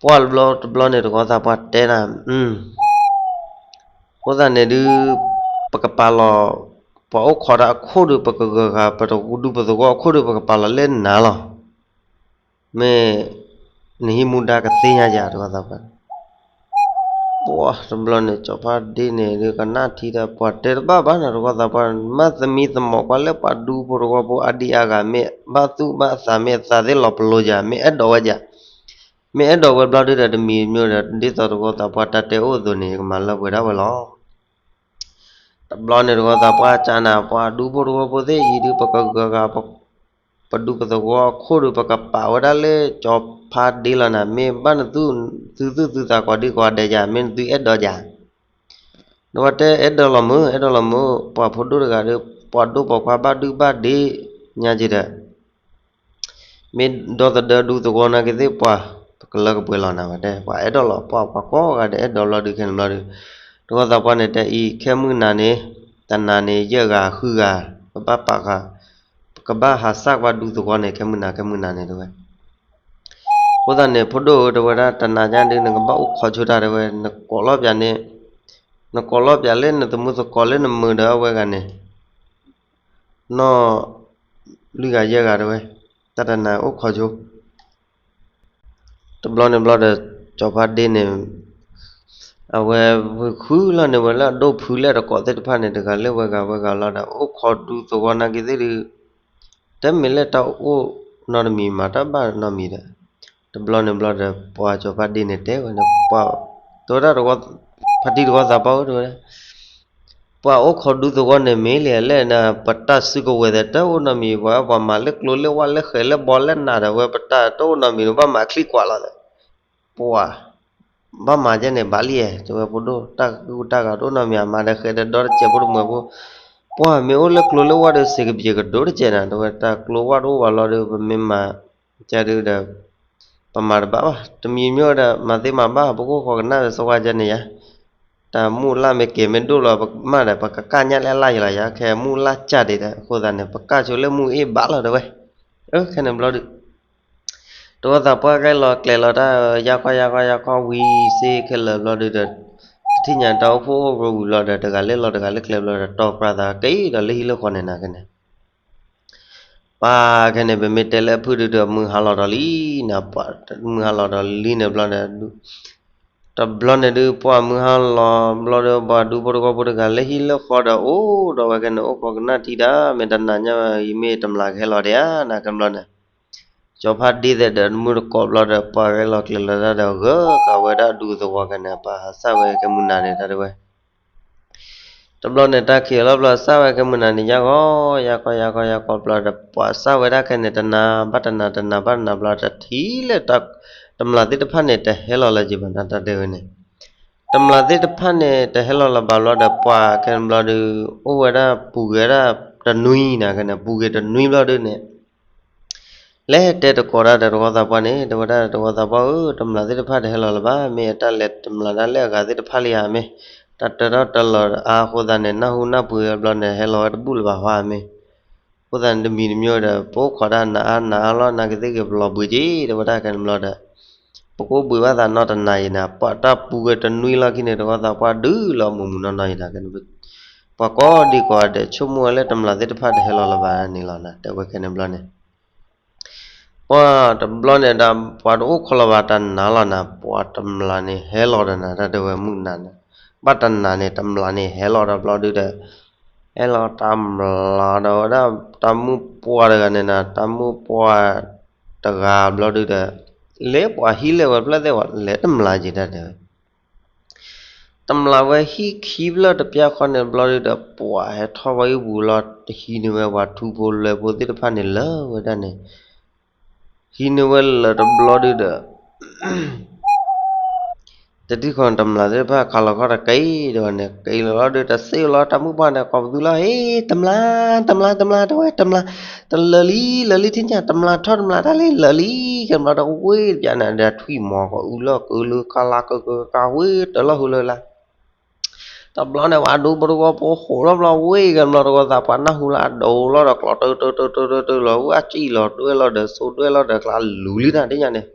ပှၢ်တဘျီတဘျီန့ၣ် တဝီသးပှၢ်တဲနၤ အဃိသတးန့ၣ်ဒုး ပကပာ်လီၤ ပှၤအိၣ်ခိးတၢ်အခိၣ်ဒုး ပကဂၢၤဂၤ ပတဒူပသဝီအခိၣ်ဒုး ပကပာ်လီၤလၢနၤလီၤ. မ့ၢ်နဟံးမူဒါကသ့ၣ်ညါယၤ တဝီသးပှၢ်. ပှၢ်တဘျီန့ၣ် ကၠီၤဖါဒ့န့ၣ်ဒုး ကနၣ်ထံဒီး ပှၤတဲတဘၣ်ဘၣ်နၤ တဝီသးပှၢ် မ့ၢ်သမံသမိးကွၢ်လၢပှၤဒူဖိတဝီဖိအါဒံအါဂၤ မ့ၢ်ဘၣ်သူၣ်ဘၣ်သး မ့ၢ်သးသ့ၣ်လီၤပလိာ်ယၤ မ့ၢ်အဲၣ်ဒိးဝဲယၤ မ့ၢ်အဲၣ်ဒိးဝဲဘျီဒုးဒီး တမံၤမ့ၢ်ဒီး ဒ်သိးတဝီသးပှၢ်တၢ်တဲအိၣ်အသိးန့ၣ် ယကမၤလၢပှဲၤဒၣ်ဝဲလီၤ. တဘျီန့ၣ် တဝီသးပှၢ်စံးနၤ ပှၤဒူဖိတဝီဖိသ့ၣ်အံၤဒုး ပကဂၢၤဂၤ ပဒူပသဝီအခိၣ်ဒုး ပကပာ်ဝဲဒၣ်လၢကၠီၤဖါဒ့လီၤနၤ မ့ၢ်ဘၣ်နသု သုသူၣ်သုသးကိးဒံကိးဂၤဒဲးယၤ မ့ၢ်နသုအဲၣ်ဒိးယၤ ဒီးပှၤတဲအဲၣ်ဒိးလီၤမုၢ် အဲၣ်ဒိးလီၤမုၢ် ပှၤဖိဒိၣ်တဂၤဒီး ပှၤဒိၣ်ပိာ်ခွါဘၣ်ဒုၣ်ဘၣ်ဒ့ညါက့ၤဒီး မ့ၢ်ဒီသဒၢဒူသဝီနာ်က့ၤသ့ၣ်ပှၤ ပကလၢကပှဲၤလီၤနၤဝဲတဲ ပှၤအဲၣ်ဒိးလီၤ ပှၤပှၤကိးဂၤဒဲးအဲၣ်ဒိးဘျီဒုးခဲန့ၣ်ဘျီဒုး တဝီသးပှၢ်န့ၣ်တဲအံၤ ခဲမုၢ်နၤန့ၣ် တနၤန့ၣ် ယဲၢ်ဂၤဃုဂၤ ပဘၣ်ပာ်ဃာ် ပကဘၣ်ဟးစၢ်ကွၢ်ဒူသဝီန့ၣ် ခဲမုၢ်နၤ ခဲမုၢ်နၤန့ၣ်တဲဝဲ အဃိသတးန့ၣ် ဖိဒိၣ်ဧၢ တဲဝဲဒၣ် တနၤညါဒုး နကဘၣ်အိၣ်ခိးဆိတၢ်တဲဝဲ နကိးလီၤပၠးန့ၣ် နကိးလီၤပၠးလၢနသမူသကိးလၢနမုာ်ဒီးအဝဲဂၤန့ၣ် နီၢ်လွံၢ်ဂၤယဲၢ်ဂၤတဲဝဲ တၢ်တနၤအိၣ်ခိးဆိ တဘျီန့ၣ်ဘျီဒီး ကၠီၤဖါဒ့န့ၣ် အဝဲဃုလီၤန့ၢ်ဝဲလၢအဒိၣ်ဖုလၢအတကိးသ့ၣ်တဖၣ်န့ၣ် တဂၤလၢဝဲဂၤဝဲဂၤလီၤဒီး အိၣ်ခိးဒူသဝီနာ်က့ၤသ့ၣ်ဒုး တမ့ၢ်လၢတၢ်အိၣ်နီတမံၤမၤတၢ်ဘၣ်နီတမံၤဒီး တဘျီန့ၣ်ဘျီဒီး ပှၤကၠီၤဖါဒ့န့ၣ်တဲဝဲန့ၣ် ပှၤ တဲဝဲဒၣ် ဖါတံၢ်တဝီသးပှၢ်ဧၢ တဲဝဲဒၣ် ပှၤအိၣ်ခိးဒူသဝီန့ၣ်မ့ၢ်လံလဲၣ်နၤ ပတၢ်စုကဝဲၤသ့ၣ်တအိၣ်နီတမံၤ ပှၤ ပှၤမၤလၢကျိလၢဝၣ်လၢဃဲၤလၢဘီလၢနၤဒီး ဝဲပတၢ်တအိၣ်နီတမံၤ နဘၣ်မၤချံကွၢ်လီၤဒီး ပှၤ ဘၣ်မၤကဲန့ၣ်ဘၣ်လံ တဲဝဲဖိဒိၣ် တၢ်ကူတၢ်ဂၤတအိၣ်နီတမံၤ အမၤဒီးဃဲၤဒီးဒီတစဲးဖိတမှဲၤဖိ ပှၤမ့ၢ်အိၣ်လၢကျိလၢဝၣ်ဒီး စ့ကပယဲၤကဒိတစဲးနၤ တဲဝဲ တၢ်ကျိဝၣ်တအိၣ်ဘၣ်လီၤဒီး ပမ့ၢ်မၤကဲဒုးဒီး ပမၤတဘၣ်ဘၣ် တမံၤမ့ၢ်ဝဲဒီး မၤသ့မၤဘၣ် ပကအိၣ်ခိးကနၣ်ဒီး စီဝါကဲန့ၣ်ယါ တၢ်မုၢ်လၢ်မ့ၢ်ကဲၤမ့ၢ်ဒိၣ်လီၤ ပကမၣ်ဒီး ပကကၣ်ညၣ်လၢအလၢ်ယလီၤယါ ခဲမုၢ်လၢ်ကၢ်ဒံးဒီး အဃိသတးန့ၣ် ပကၣ်ဆိလၢမုၢ်အ့ၣ်ဘၣ်လီၤ တဲဝဲ အခဲန့ၣ်ဘျီဒုး တဝီသးပှၢ်ဂဲၤလီၤကျဲၤလီၤတၢ် ယါကီယါကီယါကီဝံၤစ့ခဲလၢာ်ဘျီဒုးဒီး တထံၣ်ညါတၢ်အိၣ်ဖှိၣ်အိၣ်ကရူၢ်ဝံၤလီၤဒီး တဂၤလၢလီၤတဂၤလၢကျဲဘျီဒီး တီၢ်ပြးသးက့ၤဒီးလၢဟံၣ်လၢဃီန့ၣ်နၤကဲန့ၣ် ပၢ်ခဲန့ၣ် ပမ့ၢ်တဲလၢအဖုၣ်ဒုးဒီး မုၢ်ဟါလီၤဒီးလံနၤ ပှၤမုၢ်ဟါလီၤဒီးလံန့ၣ်ဘျီန့ၣ် တဘျီန့ၣ်ဒုး ပှၤမုၢ်ဟါလီၤဘျီဒီး ပှၤဒူဖိတဝီဖိတဂၤလၢဟံၣ်လၢဃီဒီး အိၣ်ဒီးဝဲခဲန့ၣ် အိၣ်ခိးကနၣ်ထံတၢ် မ့ၢ်တနၤညါအံၤ မ့ၢ်တမျၢ်ကဟဲလီၤဒံးဧါ နၤခဲဘျီန့ၣ် ကၠီၤဖါဒ့သဲးဒီးမုၢ်တကိးဘျီဒီး ပှၤဂဲၤလီၤကျဲၤလီၤတၢ်ဒီး ဂၢၢ်ကးဝဲဒၣ်ဒူသဝီခဲန့ၣ် ပှၤဟးစၢ်ဝဲခဲမုၢ်နၤန့ၣ် တၢ်တဲဝဲ တဘျီန့ၣ် တၢ်ခံးလီၤဘျီ စၢ်ဝဲခဲမုၢ်နၤန့ၣ် ယါကီယါကီယါကီယါကီဘျီဒီး ပှၤစၢ်ဝဲဒၣ်ခဲန့ၣ် တနၤဘၣ်တနၤ တနၤဘၣ်တနၤဘျီ တထံၣ်လၢ တမျၢ်သ့ၣ်တဖၣ်န့ၣ် တဟဲလီၤလၢၤဘၣ်နၤ တၢ်တဲဝဲန့ၣ် တမျၢ်သ့ၣ်တဖၣ်န့ၣ် တဟဲလီၤလၢၤဘၣ်ဘျီဒီး ပှၤခဲန့ၣ်ဘျီဒီး အိၣ်ဝဲဒၣ်ပူၤဂ့ၤဒၣ်တနွံနၤခဲန့ၣ် ပူၤဂ့ၤတနွံဘျီဒုးန့ၣ် လဲၤတဲတကိးတၢ်ဒီးတဝီသးပှၢ်န့ၣ် တဲဝဲဒၣ်တဝီသးပှၢ်ဧၢ တမျၢ်သ့ၣ်တဖၣ်တဟဲလီၤလၢၤဘၣ် မ့ၢ်အတၢ်လဲၤတမျၢ်တၢ်လၢအဂၤသ့ၣ်တဖၣ်လံဧါမ့ၢ် တၢ်တၢထီၣ်တၢလီၤအါအဃိသတးန့ၣ် နၢ်ဟူနၢ်ပှ့ၤဝဲဘျီန့ၣ် ဟဲလီၤဝဲတဘူၣ်လၢၤဘၣ်ဟီဧါမ့ၢ် အဃိသတးန့ၣ်တမံၤတမံၤဒီး ပအိၣ်ခိးဒၣ်နအါနအါလီၤ နၤကသ့ၣ်ဂ့ၤပလီၤဘှံးက့ၤ တဲဝဲဒၣ်ခဲန့ၣ်ဘျီဒီး ပကအိၣ်ဘှံးဘၣ်သးနီတနၤအံၤနၤ ပှၤတၢ်ပူၤဂ့ၤတနွံလီၢ်ခံန့ၣ် တဝီသးပှၢ်ဒုးလီၤမုၢ်မုၢ်နီၢ်နီၢ်အံၤနၤ ခဲန့ၣ် ပှၤကိးဒံကိးဂၤဒဲး ဆိကမိၣ်ဝဲလၢတမျၢ်သ့ၣ်တဖၣ်တဟဲလီၤလၢၤဘၣ်န့ၣ်လီၤနၤ, တဲဝဲခဲန့ၣ်ဘျီန့ၣ် ပှၤတဘျီန့ၣ်ဒီး ပှၤတအိၣ်ခိးလီၤဘၣ်တၢ်နးလီၤနၤ, ပှၤတမျၢ်န့ၣ်ဟဲလီၤဒီးနၤ တၢ်တဲဝဲမုၢ်နၤန့ၣ်, ဘၣ်တနၤန့ၣ် တမျၢ်န့ၣ်ဟဲလီၤဒီးဘျီဒုဒီး ဟဲလီၤတမျၢ်ဒီးဝဲဒၣ် တၢ်မုၣ်ပှၢ်တဂၤန့ၣ်နၤ, တၢ်မုၣ်ပှၢ်တဂၤဘျီဒုဒီး လဲၤပှၤဟံးလဲၤဝဲဖျၢၣ်သ့ၣ်ဝဲ လဲၤတမျၢ်က့ၤတၢ်တဲဝဲ တမျၢ်ဝဲဟံးခံဖျၢၣ်တပျၢ်ဃီန့ၣ်ဘျီဒုဒီး ပှၤဟဲထီၣ်ဝဲအံၤပူၤလီၤ တဟံးန့ၢ်ဝဲပှၤထူဖိလွဲဖိသ့ၣ်တဖၣ်န့ၣ်လၢာ်ဝဲဒၣ်န့ၣ်, ဟံးန့ၢ်ဝဲလၢာ်တဘျီဒုဒီး တထံၣ်ဃီန့ၣ် တမျၢ်သ့ၣ်တဖၣ်ခးလီၤခီၣ်တက့ၢ်ဒီးန့ၣ် က့ၤလီၤလီၤဒုး တစ့လီၤ တၢ်မုၣ်ပှၢ်န့ၣ် ကိးပသူလီၤ ဟ့ တမျၢ် တမျၢ် တမျၢ် တဲဝဲ တမျၢ် တလၢာ်လံ လၢာ်လံထံၣ်ညါ တမျၢ်ထီၣ်တမျၢ်တၢ်လံ လၢာ်လံ ကမျၢၢ်တဝ့ၢ်တပျၢ်န့ၣ် ဒီးထွံၣ်မီၤကအူလီၢ်ကလၢကလါကကကဝ့ၢ်တၢ်လီၢ်ဟူလၢလၢ တဘျီန့ၣ် ပှၤဒူဖိတဝီဖိဃိးလီၤဘျီဝ့ၢ်ကမျၢၢ်တဝီသး ပှၤနၢ်ဟူလၢအဒိးလီၤဒီးကျိးတၢတၢတၢတၢတၢလီၤ ဝဲအစံၣ်လီၤတွဲလီၤဒီးစိတွဲလီၤဒီးကျါလူၤလံနၤဒ်ညါန့ၣ်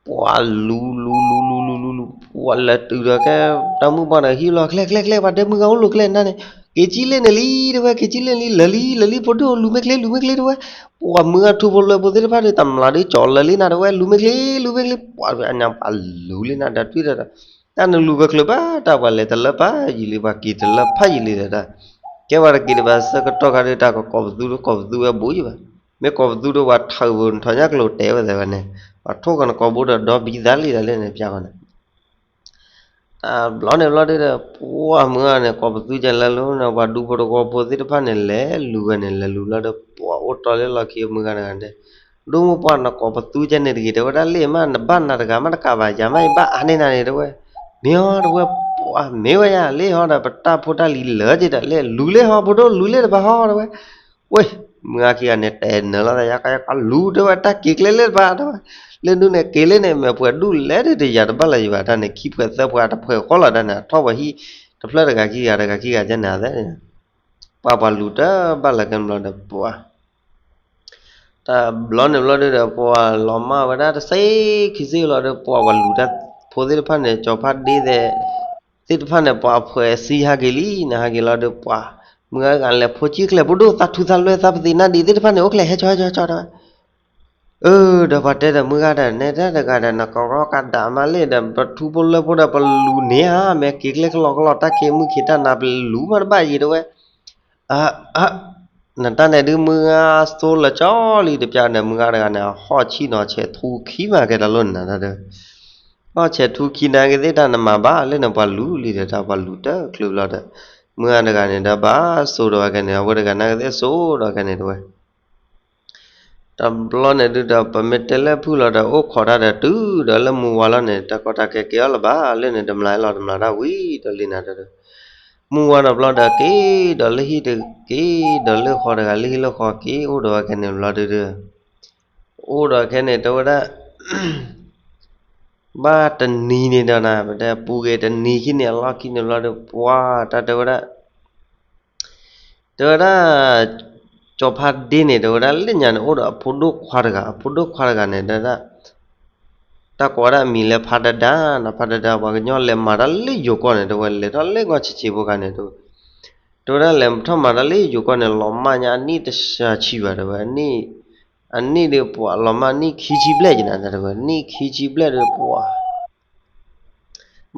ပှၤလူၤလူၤလူၤလူၤလူၤလူၤ ပှၤလဲၤတုၤဒီးကဲ တၢ်မုၣ်ပှၢ်န့ၣ်ဟံးလီၤ ကျဲကျဲကျဲ ပှၤတဲမုၢ်ဂၤအိၣ်လိာ်ကျဲနၤန့ၣ် က့ၤကံလ့ၣ်န့ၣ်လံ တဲဝဲ က့ၤကံလ့ၣ်လံ လၢာ်လံ လၢာ်လံ ဖိဒိၣ်လူၤမ့ၢ်ချ့ လူၤမ့ၢ်ချ့ တဲဝဲ ပှၤမုၢ်ဂၤထူဖိလွဲဖိသ့ၣ်တဖၣ်ဒီး တမျၢ်ဒုးကၠီၤလၢာ်လံနၤ တဲဝဲ လူၤမ့ၢ်ချ့ လူၤမ့ၢ်ချ့ ပှၤအညါပှၤလူၤလံနၤဒီးထွံၣ်ဒီး တၢ်နလူၤကချုးဘၣ် တၢ်ပှၤလဲၤတလၢပၢ်ယံၤလံ ပှၤက့ၤတလၢပၢ်ယံၤလံဒီးတၢ် ကဲပှၤတက့ၤတဘၣ်ဆၢကတီၢ်ခါဒီး တၢ်ကကိးပသူတကိးပသူဝဲဘူးယံၤဘၣ် မ့ၢ်ကိးပသူဒီးပှၤထၢၣ်ပထီၣ်ညါကလိၤတဲဝဲသ့ဝဲန့ၣ် ပှၤထိၣ်ကနကိးဘိဒီးဒီဘံသးလံဒီးလၢန့ၣ်ပျၢ်ဃီန့ၣ် တဘျီန့ၣ်ဘျီဒုဒီး ပှၤမုၢ်ဂၤန့ၣ် ကိးပသူကလဲၤလၢန့ၣ် ပှၤဒူဖိတဝီဖိသ့ၣ်တဖၣ်န့ၣ် လဲၤလူၤဝဲန့ၣ် လဲၤလူၤလီၤဒီး ပှၤအိၣ်တီလၢလီၢ်ခံမုၢ်ဂၤတဂၤတဲ ဒိၣ်မုၣ်ပှၢ်နကိးပသူကဲန့ၣ်တဂ့ၤ တဲဝဲဒၣ်လ့ၣ်မး နဘၣ်နၤတဂၤမးတကးဘၣ် ယၤမးယဘၣ်အါန့ၢ်နၤန့ၣ် တဲဝဲ မ့ၢ်အီၤ တဲဝဲ ပှၤမ့ၢ်ဝဲယၤ လ့ၣ်ဟီဒီး ပတၢ်ဖိတၢ်လံၤလၢာ်က့ၤဒီးလ့ၣ် လူၤလ့ၣ်ဟီ ဖိဒိၣ်လူၤလ့ၣ်တဘၣ်ဟီ တဲဝဲ ဝ့ၢ် မုၢ်ဂၤခံဂၤန့ၣ် တဲနၢၤလီၤသး ယကယကလူၤ တဲဝဲ တၢ်က့ၤကျဲလ့ၣ်တဘၣ် တဲဝဲ လၢဒုးန့ၣ် က့ၤလ့ၣ်န့ၣ် မ့ၢ်ပှၤဒူၣ်လဲၤဒုးတယၤတဘၣ်လၢၤယဘၣ် တၢ်န့ၣ် ခံပှဲၤသၢပှဲၤတဖှဲးဃီလီၤ တၢ်န့ၣ် အထီၣ်ပှၤဟံၣ် တဖျၢၣ်တဂၤခံဂၤ တဂၤခံဂၤကဲန့ၣ် အသးန့ၣ် ပှၤပှၤလူၤတဘၣ်လၢၤကဲဘျီဒီး ပှၤ တဘျီန့ၣ်ဘျီဒုဒီး ပှၤလီၤမၢ်ဝဲဒၣ်တစ့ခံစ့လီၤဒီး ပှၤပှၤလူၤတၢ်ဖိသ့ၣ်တဖၣ်န့ၣ် ကၠီၤဖးဒ့သဲး သ့ၣ်တဖၣ်န့ၣ် ပှၤအဖှဲးစံဟးက့ၤလံနၤ ဟးက့ၤလီၤဒီးပှၤ မုၢ်ဂၤဂၤလဲၤဖိကံၣ်ကျဲၤ ဖိဒိၣ်သးထူသးလွဲသးပသံးနါဒံးသ့ၣ်တဖၣ်န့ၣ် အိၣ်ကျဲၤဟဲကၠီဟဲကၠီဟဲကၠီတဲဝဲ အၢ ဒီးပှၤတဲဒီးမုၢ်ဂၤဒီး နဲဒၣ်တဂၤဒီး နကိးရီကဒါမးလ့ၣ်ဒီး ပထူဖိလွဲဖိဒီးပလူၤန့ၢ်ဧါ မ့ၢ်က့ၤကျဲကလီကလီ တၢ်ခ့မုၢ်ခ့တၢ်နါပလူၤမးတဘၣ်ယံၤတဲဝဲ အ အ နတၢ်န့ၣ်ဒုး မုၢ်ဂၤစိလၢာ်ကၠီလံတပျၢ်န့ၣ် မုၢ်ဂၤတဂၤန့ၣ် ဟီၣ်ဆံၣ်နီၤဆဲးထူခံမးကဲတၢ်လိၣ်နၤတၢ်ဒီး ဟီၣ်ဆဲးထူခံနၤက့ၤသ့ၣ်တၢ်နမၤဘၣ်လၢန့ၣ် ပှၤလူၤလံဒီးတၢ်ပှၤလူၤတချုးဘျီဒီး မုၢ်ဂၤတဂၤန့ၣ်ဒီးဘၣ်စိာ်ဒီးဝဲကဲန့ၣ် အဝဲတဂၤနာ်က့ၤသ့ၣ်စိာ်ဒီးကဲန့ၣ်တဲဝဲ တဘျီန့ၣ်ဒုဒီး ပမ့ၢ်တဲလၢဖုၣ်လီၤဒီး အိၣ်ခိးတၢ်ဒီးတုၤဒီးလၢမုၢ်ဝါလီၤန့ၣ် တၢ်ကီတၢ်ခဲကဲအီၤလၢၤဘၣ်လၢန့ၣ် တမျၢ်လီၤတမျၢ်တၢ်ဝံၤဒီးလံနၤတၢ်ဒီး မုၢ်ဝါဒီးဘျီဒီးက့ၤဒီးလၢဟံၣ်တက့ၤဒီးလၢဃီတဂၤ လၢဟံၣ်လၢဃီက့ၤအိၣ်ဒီးဝဲကဲန့ၣ်ဘျီဒုဒီး အိၣ်ဒီးခဲန့ၣ်တဲဝဲဒၣ် ဘၣ်တနံၤန့ၣ်ဒီးနၤ ပတဲပူၤဂ့ၤတနံၤခံန့ၣ် အလီၢ်ခံန့ၣ်ဘျီဒီး ပှၤတၢ်တဲဝဲဒၣ် တဲဝဲဒၣ် ကၠီၤဖါဒ့န့ၣ် တဲဝဲဒၣ်လၢညါန့ၣ် အိၣ်ဒီးအဖိဒိၣ်ခွါတဂၤ အဖိဒိၣ်ခွါတဂၤန့ၣ် တဲဝဲဒၣ် တၢ်ကိးဝဲဒၣ်အမံၤလၢဖါဒဒါနၤ ဖါဒဒါ ပှၤကညီလဲၤမၤတၢ်လၢယိၤကီၢ်န့ၣ် တဲဝဲလဲၤထီၣ်လၢဂီၤဆံးဆံးဖိခါန့ၣ် တဲဝဲ တဲဝဲဒၣ်လဲၤထီၣ်မၤတၢ်လၢယိၤကီၢ်န့ၣ် လီၤမၢ်ညါအနံၣ်တဆံဆံဘၣ် တဲဝဲ အနံၣ်ဒုးပှၤလီၤမၢ်နံၣ်ခံဆံဘျဲၣ်က့ၤနၤ တဲဝဲ နံၣ်ခံဆံဘျဲၣ်ဒုးပှၤ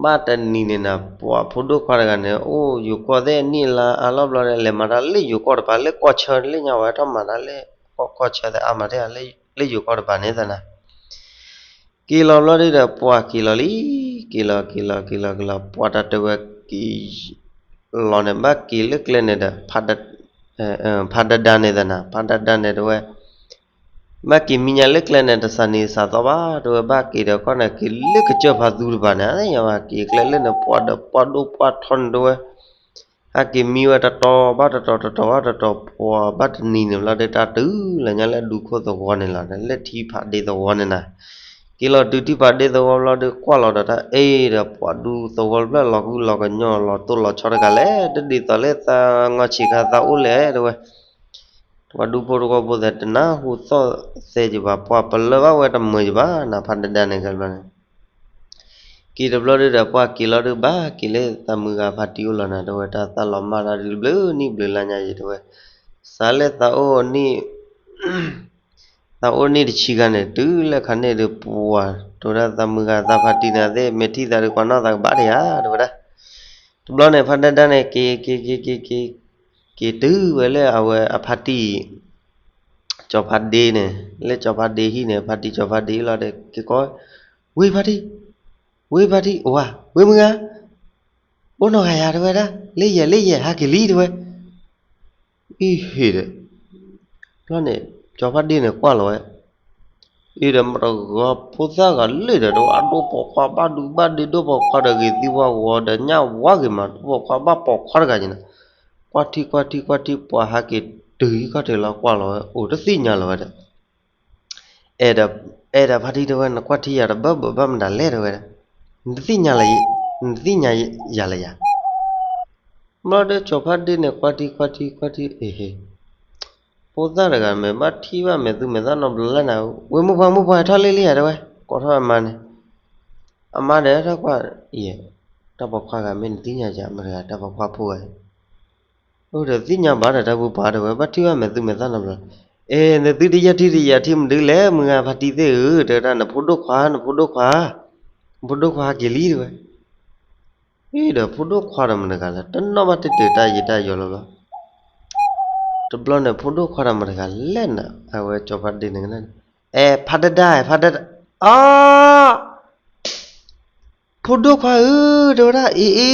ဘၣ်တနံၤန့ၣ်နၤ ပှၤဖိဒိၣ်ခွါတဂၤန့ၣ် အိၣ်ယိၤကီၢ်သ့ၣ်အနံၣ်အလါအါလီၢ်ဘျီဒီး လဲၤမၤတၢ်လၢယိၤကီၢ်တပၤ လၢကီၢ်ဆၢလၢညါဝဲထီၣ်မၤတၢ်လၢ ကီၢ်ဆၢသ့ၣ်အါမးသ့ၣ် လၢယိၤကီၢ်တပၤန့ၣ်သနာ် က့ၤလီၤဘျီဒုဒီး ပှၤက့ၤလီၤလံ က့ၤလီၤက့ၤလီၤက့ၤလီၤက့ၤလီၤ ပှၤတၢ်တဲဝဲက့ၤ လီၤန့ၣ် ဘၣ်က့ၤလၢကျဲန့ၣ်ဒီး ဖါဒဒါန့ၣ်သနာ် ဖါဒဒါန့ၣ်တဲဝဲ ဘၣ်က့ၤမံညါလၢကျဲန့ၣ် တစးနံၤစးသီဘၣ် တဲဝဲ ဘၣ်က့ၤဒီးကီၢ်န့ၣ် က့ၤလၢကစၢၢ်ဖါသူတပၤန့ၣ် ယဝဲက့ၤကျဲလၢန့ၣ် ပှၤဒီးပှၤဒိၣ်ပှၤထီန့ၣ်တဲဝဲ ဟဲက့ၤမံဝဲတတီၤဘၣ်တတီၤ တတီၤဘၣ်တတီၤ ပှၤဘၣ်တနံၤန့ၣ်ဘျီဒီး တၢ်တုၤလၢညါလၢအဒူခိၣ်သဝီန့ၣ်လီၤ လၢထံဖးဒ့သဝီန့ၣ်နၤ က့ၤလီၤတုၤထံဖးဒ့သဝီဘျီဒီး ကွၢ်လီၤဒီးတၢ်အ့ၣ်ဒီး ပှၤဒူသဝီတဖျၢၣ်လီၤကူလီၤကညီလီၤတိၢ်လီၤဆီတဂၤလဲၣ် တဒ်သိးလၢသးငီၢ်ဆံးခါသးအိၣ်လဲၣ်တဲဝဲ ပှၤဒူဖိတဝီဖိသ့ၣ်တနၢ်ဟူသီၣ်သဲက့ၤဘၣ် ပှၤပလၢၢ်ဘၣ်ဝဲတမုာ်က့ၤဘၣ် နဖးဒဒါန့ၣ်ကဲဘျီန့ၣ် က့ၤတဘျီဒုဒီး ပှၢ်က့ၤလီၤဒုဘၣ် က့ၤလၢသးမုၢ်ဂၤဖါတံၢ်အိၣ်လီၤနၤ တဲဝဲ တၢ်သးလီၤမၢ်တၢ်ဒုဘျုးနံၣ်ဘျုးလါညါယံၤ တဲဝဲ, စးလၢသးအိၣ်နံၣ် သးအိၣ်နံၣ်တဆံဂၤန့ၣ် တုၤလၢခါန့ၣ်ဒုး ပှၢ်တဲဝဲဒၣ် သးမုၢ်ဂၤသးဖါတံၢ်န့ၣ်သ့ၣ် မ့ၢ်ထံၣ်သးဒုး ကွၢ်နီၣ်သးကဘၣ်တယၤ တဲဝဲဒၣ်. တဘျီန့ၣ် ဖါဒၢဒၢန့ၣ် က့ၤက့ၤက့ၤက့ၤက့ၤ က့ၤတုၤဝဲလၢအဝဲအဖါတံၢ် ကၠီၤဖါဒ့န့ၣ် လၢကၠီၤဖါဒ့ဟံၣ်န့ၣ် ဖါတံၢ်ကၠီၤဖါဒ့လီၤဒီး က့ၤကိး, ဝ့ၢ်ဖါတံၢ်, ဝ့ၢ်ဖါတံၢ် ဝါ, ဝ့ၢ်မုၢ်ဂၤ, အိၣ်နီၢ်ဂၤယၤ တဲဝဲဒၣ်, လၢယဲၢ်လၢယဲၢ် ဟးက့ၤလံ တဲဝဲ. အံၤဟ့ၣ်ဒီး ဘျီန့ၣ် ကၠီၤဖါဒ့န့ၣ်ကွၢ်လီၤဝဲ အံၤဒီး မတဂီၤဖိသၣ်ဂၤလၢာ်ဒီး တဝဲဒိၣ်ပိာ်ခွါဘၣ်ဒူဘၣ်ဒ့ ဒိၣ်ပိာ်ခွါဒီးဂ့ၤသံဝါဂီၤဒီးညၣ်ဝါဂ့ၤမး ဒိၣ်ပိာ်ခွါဘၣ်ပိာ်ခွါတဂၤန့ၣ်နီၤ, ကွၢ်ထံကွၢ်ထံကွၢ်ထံ ပှၤဟးက့ၤတုၤဟံၣ်ခီၣ်ထံးလီၤ ကွၢ်လီၤဝဲ အိၣ်တသ့ၣ်ညါလီၤဝဲဒီး အဲၣ်ဒိး အဲၣ်ဒိးဖါတံၢ် တဲဝဲ နကွၢ်ထံယၤတဘၣ်ဘၣ်မတၤလဲၣ် တဲဝဲဒၣ်, နတသ့ၣ်ညါလၢ နတသ့ၣ်ညါယၤလၢယၤ ဘျီဒီးကၠီၤဖါဒ့န့ၣ် ကွၢ်ထံကွၢ်ထံကွၢ်ထံ အ့ဟ့ၣ် ဖိသၣ်တဂၤ မ့ၢ်ဘၣ်ထံၣ်ဘၣ်မဲာ်သူမဲာ်သၣ်နီတဘျီလဲၣ်နၤ, ဝ့ၢ်မိၢ်ပှၢ် မိၢ်ပှၢ်ထီၣ်လံလံယၤ တဲဝဲ, ကိးထီၣ်အမါန့ၣ်, အမါဒီးထီၣ်ကွၢ်, ယဲၢ် တၢ်ပိာ်ခွါဂၤ မ့ၢ်နသ့ၣ်ညါယၤ မတၤတဂၤ တၢ်ပိာ်ခွါဖိဂၤ အိၣ်ဒီးသ့ၣ်ညါဘၣ်ဒီးတၢ်ပူၤပှၤ တဲဝဲ ဘၣ်ထံၣ်ဘၣ်မဲာ်သူမဲာ်သၣ်နီတဘျီ, အဲၣ် နသုတယၢၢ်ထံတယၢၢ်ထံမနုၤလဲၣ် မုၢ်ဂၤဖါတံၢ်သ့ၣ်ဧၢ တဲဝဲဒၣ် နဖိဒိၣ်ခွါ နဖိဒိၣ်ခွါ, နဖိဒိၣ်ခွါဟးက့ၤလံ တဲဝဲ, အံၤဒီးဖိဒိၣ်ခွါဒီးမတၤတဂၤလဲၣ် တနီၣ်ဘၣ်တတၢၢ်တၢ်ယံာ်တၢ်ယီၤလီၤဘျီ တဘျီန့ၣ် ဖိဒိၣ်ခွါဒီးမတၤတဂၤလဲၣ်နၤ အဝဲကၠီၤဖါဒ့န့ၣ်ကနၣ်န့ၣ်, အဲၣ် ဖါဒၢဒၢ ဖါဒၢဒၢ, အါ ဖိဒိၣ်ခွါဧၢ တဲဝဲဒၣ် အ့ၣ်အ့